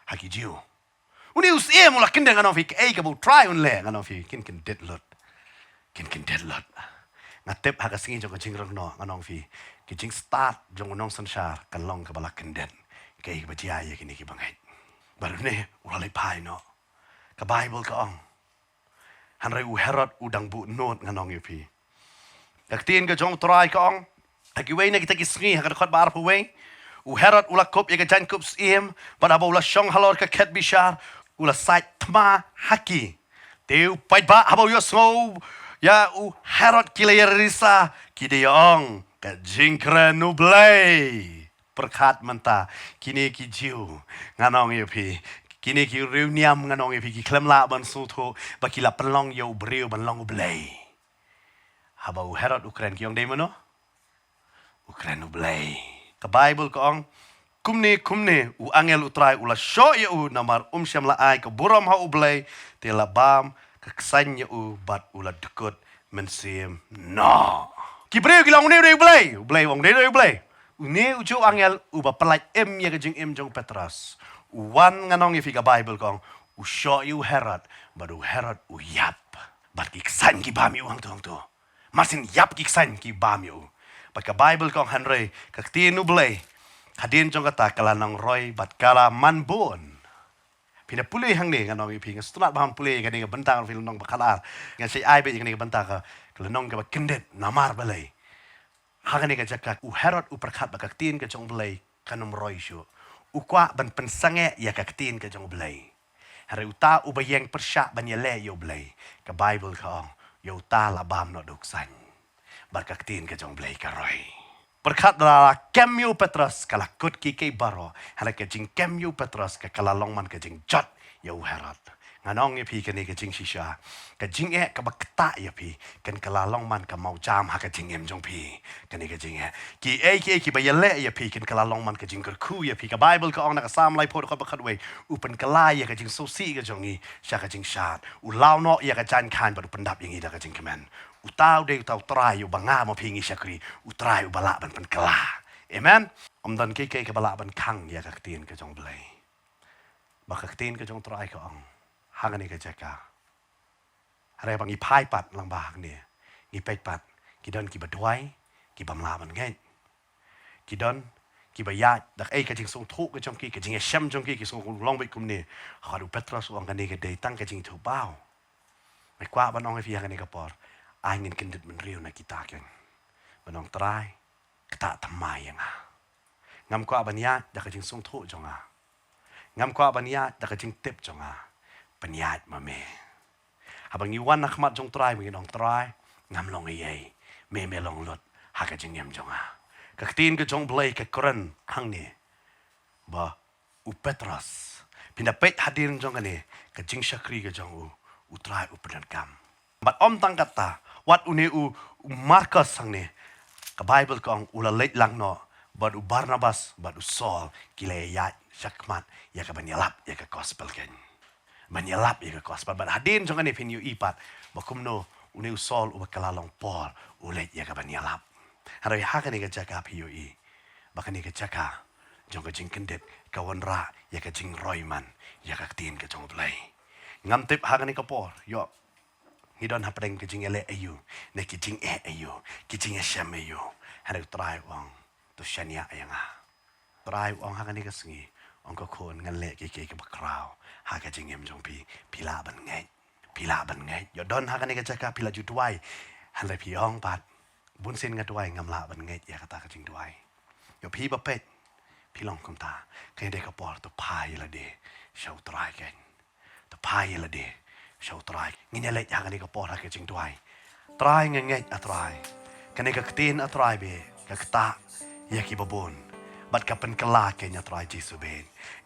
ha ki Jiw. Une u syiem u la kyndit, nga ong phi kaei kaba u Trai un leh, nga ong phi kin kyndit lut. Kin kyndit lut. Nga tip ha ka sngi jong ka jingrong noh, nga ong phi ka jingstad jong u nongsynshar kan long kaba la kyndit. Kaei kaba jia ïa kine ki bangeit. Bad une u la leit phai noh. Ka Baibl ka ong, hynrei u Herod u dang buh nud, nga ong ïa phi. Ka ktien ka jong u Trai ka ong ha kiwei na kita ki sngi, ha ka dkhot ba arphew wei, u Herod u la kup ïa ka jaiñkup syiem, bad haba u la shong halor ka khet bishar u la sait thma ha ki. Te u paidbah haba u ïohsngew ïa u Herod ki la ïa risa, ki da ïa ong, ka jingkren u Blei. Pyrkhat mynta, kine ki Jiw, nga ong ïa phi, kine ki riewniam, nga ong ïa phi, ki khlem lah ban sngewthuh ba ki la pynlong ïa u briew ban long u blei. Haba u Herod u kren, ki ong dei mano? U kren u Blei. Ka Baibl ka ong, kumne kumne u angel u Trai u la shoh ïa u, namar um shym la ai ka burom ha u Blei, te la bam ka ksaiñ ïa u bad u la dkut mynsiem noh. Ki briew ki la ong, une u dei u Blei. U Blei u ong, une u dei u Blei. Une u juh angel uba pyllait im ïa ka jingim jong u Petros, u wan, nga ong ïa phi, ka Baibl ka ong, u shoh ïa u Herod, bad u Herod u ïap. Bad ki ksaiñ ki bam ïa u hangto hangto. Mar shen ïap ki ksaiñ ki bam ïa u. Bad ka Baibl ka ong, hynrei ka ktien u Blei, hadien jong kata ka la nang roi bad ka la man bun. Phi na pule hangne, nga ong ïa phi, nga sngewtynnat ba ngan pule ïa kane ka bynta, nga ong ïa phi, lynnong ba khatar. Ngan sa ai beit ïa kane ka bynta ka, ka lynnong kaba kyndit, namar balei? Ha kane ka jaka u Herod u pyrkhat ba ka ktien ka jong u Blei kan ym roi shuh. U kwah ban pynsangeh ïa ka ktien ka jong u Blei. Hynrei uta uba ïeng pyrshah ban ïaleh ïa u Blei, ka Baibl ka ong, ïa uta la bam noh da u ksaiñ. Bad ka ktien ka jong u Blei ka roi. Pyrkhat, la kem ïa u Petros, ka la kut kiei kiei baroh. Hynrei ka jingkem ïa u Petros ka, ka la long man ka jingjot ïa u Herod. Nga ong ïa phi, kane ka jingshisha, ka jingeh kaba ktah ïa phi kan kylla long man ka mawjam ha ka jingim jong phi. Kane ka jingeh, kiei kiei kiba ïaleh ïa phi kan kylla long man ka jingkyrkhu ïa phi. Ka Baibl ka ong na ka Salm laiphew dkhot ba khatwei, u pynkylla ïa ka jingsngewsih ka jong ngi sha ka jingshad, u law noh ïa ka jaiñ khaiñ bad u pyndap ïa ngi da ka jingkmen. Uta u dei uta u Trai uba nga ma phi ngi shakri, u Trai uba lah ban pynkylla. Amen. Ym don kiei kiei kaba lah ban khang ïa ka ktien ka jong u Blei. Ba ka ktien ka jong u Trai ka ong ha kane ka jaka, hynrei ba ngi phai pat lang ba hangne, ngi peit pat, ki don kiba duwai, ki bym lah ban ngeit. Ki don kiba ïaid da kaei, ka jingsngewthuh ka jong ki, ka jingïashem jong ki, ki sngew long beit kumne. Hynrei u Petros u ong, kane ka dei tang ka jingithuhpaw. Nga kwah ban ong ïa phi ha kane ka por, ai ngin kyndit bynriew na kita keiñ, ban ong, Trai, ktah thymmai ïa nga. Ngam kwah ban ïaid da ka jingsngewthuh jong nga. Ngam kwah ban ïaid da ka jingtip jong nga. Pynïaid ma me. Haba ngi wan ha khmat jong Trai, ba ngi ong, Trai, ngam long ei ei. Me me long lut ha ka jingim jong nga. Ka ktien ka jong U Blei ka kren hangne ba u Petros, phin da peit hadien jong kane ka jingshakri ka jong u, U Trai u pyndonkam. Bad ym tang katta, wat une u, u Markos hangne, ka Baibl ka ong u la leit lang noh bad u Barnabas bad u Saul, ki la ïaid shakhmat ïa ka ban ïalap ïa ka gospel keiñ. Ban ïalap ïa ka gospel. Bad hadien jong kane phin ïohi pat ba kumno une u Saul uba ka la long Paul u leit ïa ka ban ïalap. Hynrei ha kane ka jaka phi ïohi ba kane ka jaka jong ka jingkyndit ka wanrah ïa ka jingroi man ïa ka ktien ka jong U Blei. Ngam tip ha kane ka por ïoh ngi don hapdeng ka jingïaleh aïu, ne ki jingeh aïu, ki jingïashem aïu. Hynrei U Trai u ong, to shaniah ïa nga. Trai u ong ha kane ka sngi, ong, ko khun, ngan leh kiei kiei kiba khraw ha ka jingim jong phi. Phi lah ban ngeit. Phi lah ban ngeit. Ïoh don ha kane ka jaka phi la ju duwai, hynrei phi ong pat, bunsien nga duwai ngam lah ban ngeit ïa kata ka jingduwai. Ïoh phi ba peit, phi long kumta. Kane dei ka por to phai ïa lade sha U Trai keiñ. To phai ïa lade sha U Trai. Ngin ïa leit ha kane ka por ha ka jingduwai. Trai, nga ngeit, A Trai, kane ka ktien, A Trai, ba ka ktah ïa kiba bun bad ka pynkylla keiñ, A Trai Jisu, ba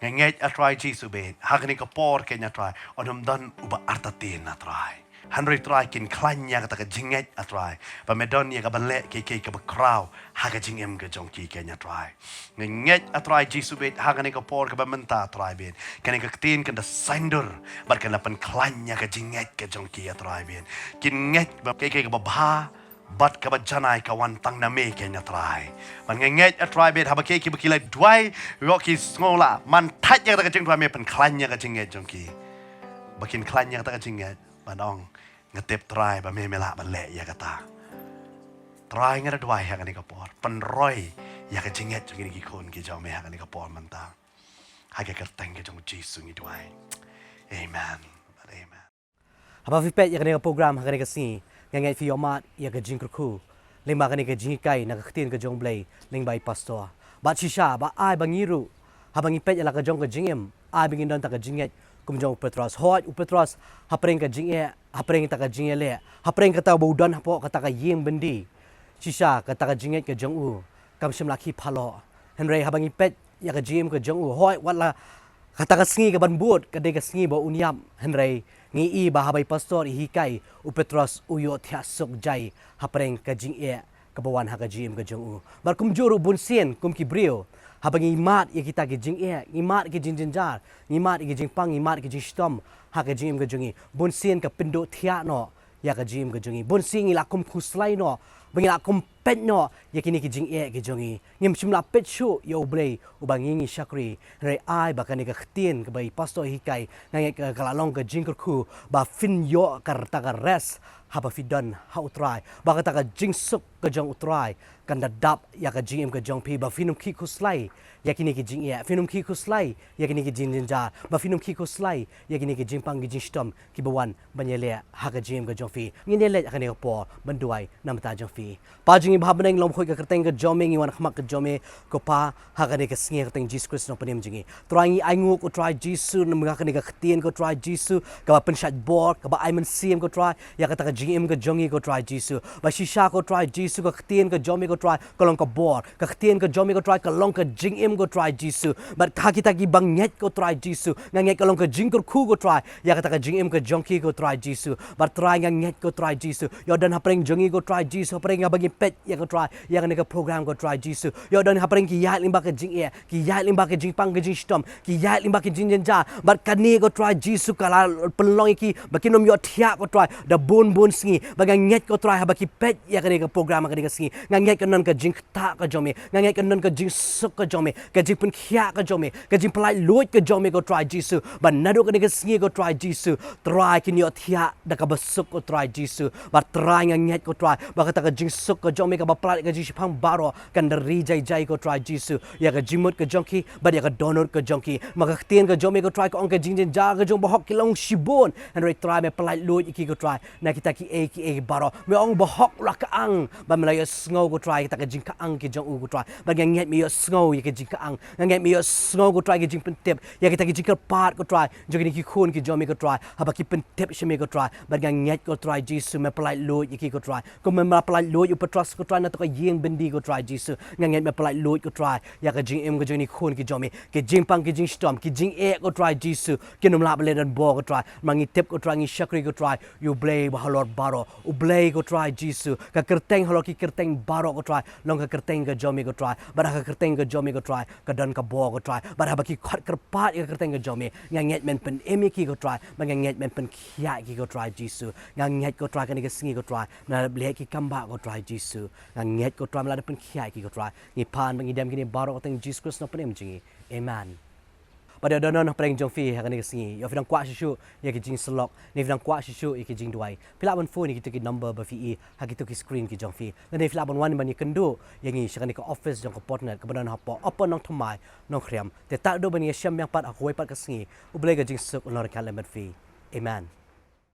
nga ngeit, A Trai Jisu, ba ha kane ka por keiñ, A Trai, un ym don uba artatien, A Trai. Hynrei Trai, kin khlaiñ ïa kata ka jingngeit, A Trai, ba me don ïa ka ban leh kiei kiei kiba khraw ha ka jingim ka jong ki keiñ, A Trai. Nga ngeit, A Trai Jisu, ba ha kane ka por kaba mynta, A Trai, ba kane ka ktien kan da saiñdur bad kan da pynkhlaiñ ïa ka jingngeit ka jong ki, A Trai, ba kin ngeit ba kiei kiei kaba bha bad kaba janai ka wan tang na me keiñ, A Trai. Bad nga ngeit, A Trai, ba haba kiei kiei ba ki la duwai, ïoh ki sngew lah man thait ïa kata ka jingduwai, me pynkhlaiñ ïa ka jingngeit jong ki. Ba kin khlaiñ ïa kata ka jingngeit ban ong, nga tip, Trai, ba me me lah ban leh ïa kata. Trai, nga da duwai ha kane ka por, pynroi ïa ka jingngeit jong kine ki khun ki jong me ha kane ka por mynta. Ha ka kyrteng ka jong U Jisu ngi duwai. Amen. Amen. Haba phi peit ïa kane ka program ha kane ka sngi, nga ngeit phi ïohmad ïa ka jingkyrkhu lyngba kane ka jinghikai na ka ktien ka jong U Blei lyngba i pastor. Bad shisha ba ai ba ngi ruh, haba ngi peit ïa la ka jong ka jingim, ai ba ngin don ta ka jingngeit kum jong u Petros. Hooid, u Petros, hapdeng ka jingeh, hapdeng ta ka jingïaleh, hapdeng kata ba u don hapoh kata ka ïing byndi, shisha kata ka jingngeit ka jong u kam shym la khih phalloh. Hynrei haba ngi peit ïa ka jingim ka jong u, hooid, wat la kata ka sngi ka ban bud ka dei ka sngi ba un ïap, hynrei ngi i ba haba i pastor i hikai, u Petros u ïohthiah suk jai hapdeng ka jingeh kaba wan ha ka jingim ka jong u. Bad kumjuh ruh bunsien kum ki briew, haba ngi mad ïa kita ki jingeh, ngi mad ki jingjynjar, ngi mad ïa ki jingpang, ngi mad ki jingshitom ha ka jingim ka jong ngi, bunsien ka pynduh thiah noh ïa ka jingim ka jong ngi. Bunsien ngi la kum khuslai noh, ba ngi la kum peit noh ïa kine ki jingeh ki jong ngi. Ngim shym la peit shuh ïa U Blei uba ngi ngi shakri. Hynrei ai ba kane ka ktien kaba i pastor i hikai, nga ngeit ka, ka la long ka jingkyrkhu ba phin ïoh kata ka rest haba phi don ha U Trai, ba kata ka jingsuk ka jong U Trai kan da dap ïa ka jingim ka jong phi, ba phin ym khih khuslai ïa kine ki jingeh, phin ym khih khuslai ïa kine ki jingjynjar, ba phin ym khih khuslai ïa kine ki jingpang ki jingshitom kiba wan ban ïaleh ha ka jingim ka jong phi. Ngin ïa leit ha kane ka por ban duwai na ka bynta jong phi. Pa jong ngi ba ha bneng, long bakhuid ka kyrteng ka jong me, ngi wan ha khmat ka jong me ko Pa, ha kane ka sngi ha ka kyrteng Jisu Khrist u nongpynim jong ngi. Trai, ngi ainguh ko Trai Jisu namar kane ka ktien ko Trai Jisu, kaba pynshait bor, kaba ai mynsiem ko Trai ïa kata ka jingim ka jong ngi ko Trai Jisu. Ba shisha ko Trai Jisu, ka ktien ka jong me ko Trai ka long ka bor, ka ktien ka jong me ko Trai ka long ka jingim ko Trai Jisu. Bad ha kita kiba ngeit ko Trai Jisu, nga ngeit ka long ka jingkyrkhu ko Trai ïa kata ka jingim ka jong ki ko Trai Jisu. Bad Trai, nga ngeit ko Trai Jisu, ïoh don hapdeng jong ngi ko Trai Jisu, hapdeng haba ngi peit ïa ko Trai ïa kane ka program ko Trai Jisu, ïoh don hapdeng ki ïaid lyngba ka jingeh, ki ïaid lyngba ka jingpang ka jingshitom, ki ïaid lyngba ka jingjynjar. Bad kane ko Trai Jisu ka la pynlong ïa ki ba kin ym ïohthiah ko Trai da bun bun sngi. Ba nga ngeit ko Trai haba ki peit ïa kane ka program ha kane ka sngi, nga ngeit kan don ka jingktah ka jong me, nga ngeit kan don ka jingsuk ka jong me, ka jingpynkhiah ka jong me, ka jingpynlait luid ka jong me ko Trai Jisu. Ba naduh kane ka sngi ko Trai Jisu, Trai, kin ïohthiah da kaba suk ko Trai Jisu. Ba Trai, nga ngeit ko Trai ba kata ka Suk ka jong me kaba pynlait ka jingshiphang baroh kan da ri jai jai ko Trai Jisu. Ïa ka jingmut ka jong ki bad ïa ka dohnud ka jong ki. Ma ka ktien ka jong me ko Trai ka ong ka jingjynjar ka jong bahok ki long shibun. Hynrei Trai me pynlait luid ïa ki ko Trai na kita kiei kiei baroh. Me ong bahok la ka ang bad me la ïohsngew ko Trai kita ka jingkaang ki jong u ko Trai. Bad nga ngeit me ïohsngew ïa ka jingkaang. Nga ngeit me ïohsngew ko Trai ka jingpyntip ïa kita ki jingkyrpad ko Trai jong kine ki khun ki jong me ko Trai. Haba ki pyntip sha me ko Trai bad nga ngeit ko Trai Jisu me pynlait luid ïa ki ko Trai. Kumba me la pynlait luid ïa u Petros ko Trai na to ka ïing byndi ko Trai Jisu. Nga ngeit me pynlait luid ko Trai ïa ka jingim ka jong kine ki khun ki jong me. Ki jingpang ki jingshitom ki jingeh ko Trai Jisu kin ym lah ban leh donbor ko Trai. Ma ngi tip ko Trai ngi shakri ko Trai ïa u Blei ba halor baroh. U Blei ko Trai Jisu ka kyrteng halor ki kyrteng baroh ko Trai long ka kyrteng ka jong me ko Trai. Bad ha ka kyrteng ka jong me ko Trai ka don ka bor ko Trai. Bad haba ki khot kyrpad ïa ka kyrteng ka jong me nga ngeit men pynim ïa ki ko Trai. Bad nga ngeit men pynkhiah ïa ki ko Trai Jisu. Nga ngeit ko Trai kane ka sngi ko Trai me la leh ki kam ba ko Trai Jisu. Nga ngeit ko Trai me la da pynkhiah ïa ki ko Trai. Ngi pan bad ngi dem kine baroh ka kyrteng Jisu Khrist nongpynim jong ngi. Amen. Bad ïa don na pdeng jong phi ha kane ka sngi ïa phi dang kwah shisha ïa ki jingsyllok ne phi dang kwah shisha ïa ki jingduwai. Phi lah ban phone ïa kito ki number ba phi i ha kito ki screen ki jong phi. Lane phi lah ban wan ban ïakynduh ïa ngi sha kane ka office jong ka Potnet kaba don hapoh Upper Nongthymmai Nongkhriam. Te tad haduh ban ïashem biang pat ha kawei pat ka sngi. U Blei ka jingsuk un long ryngkat lem bad phi. Amen.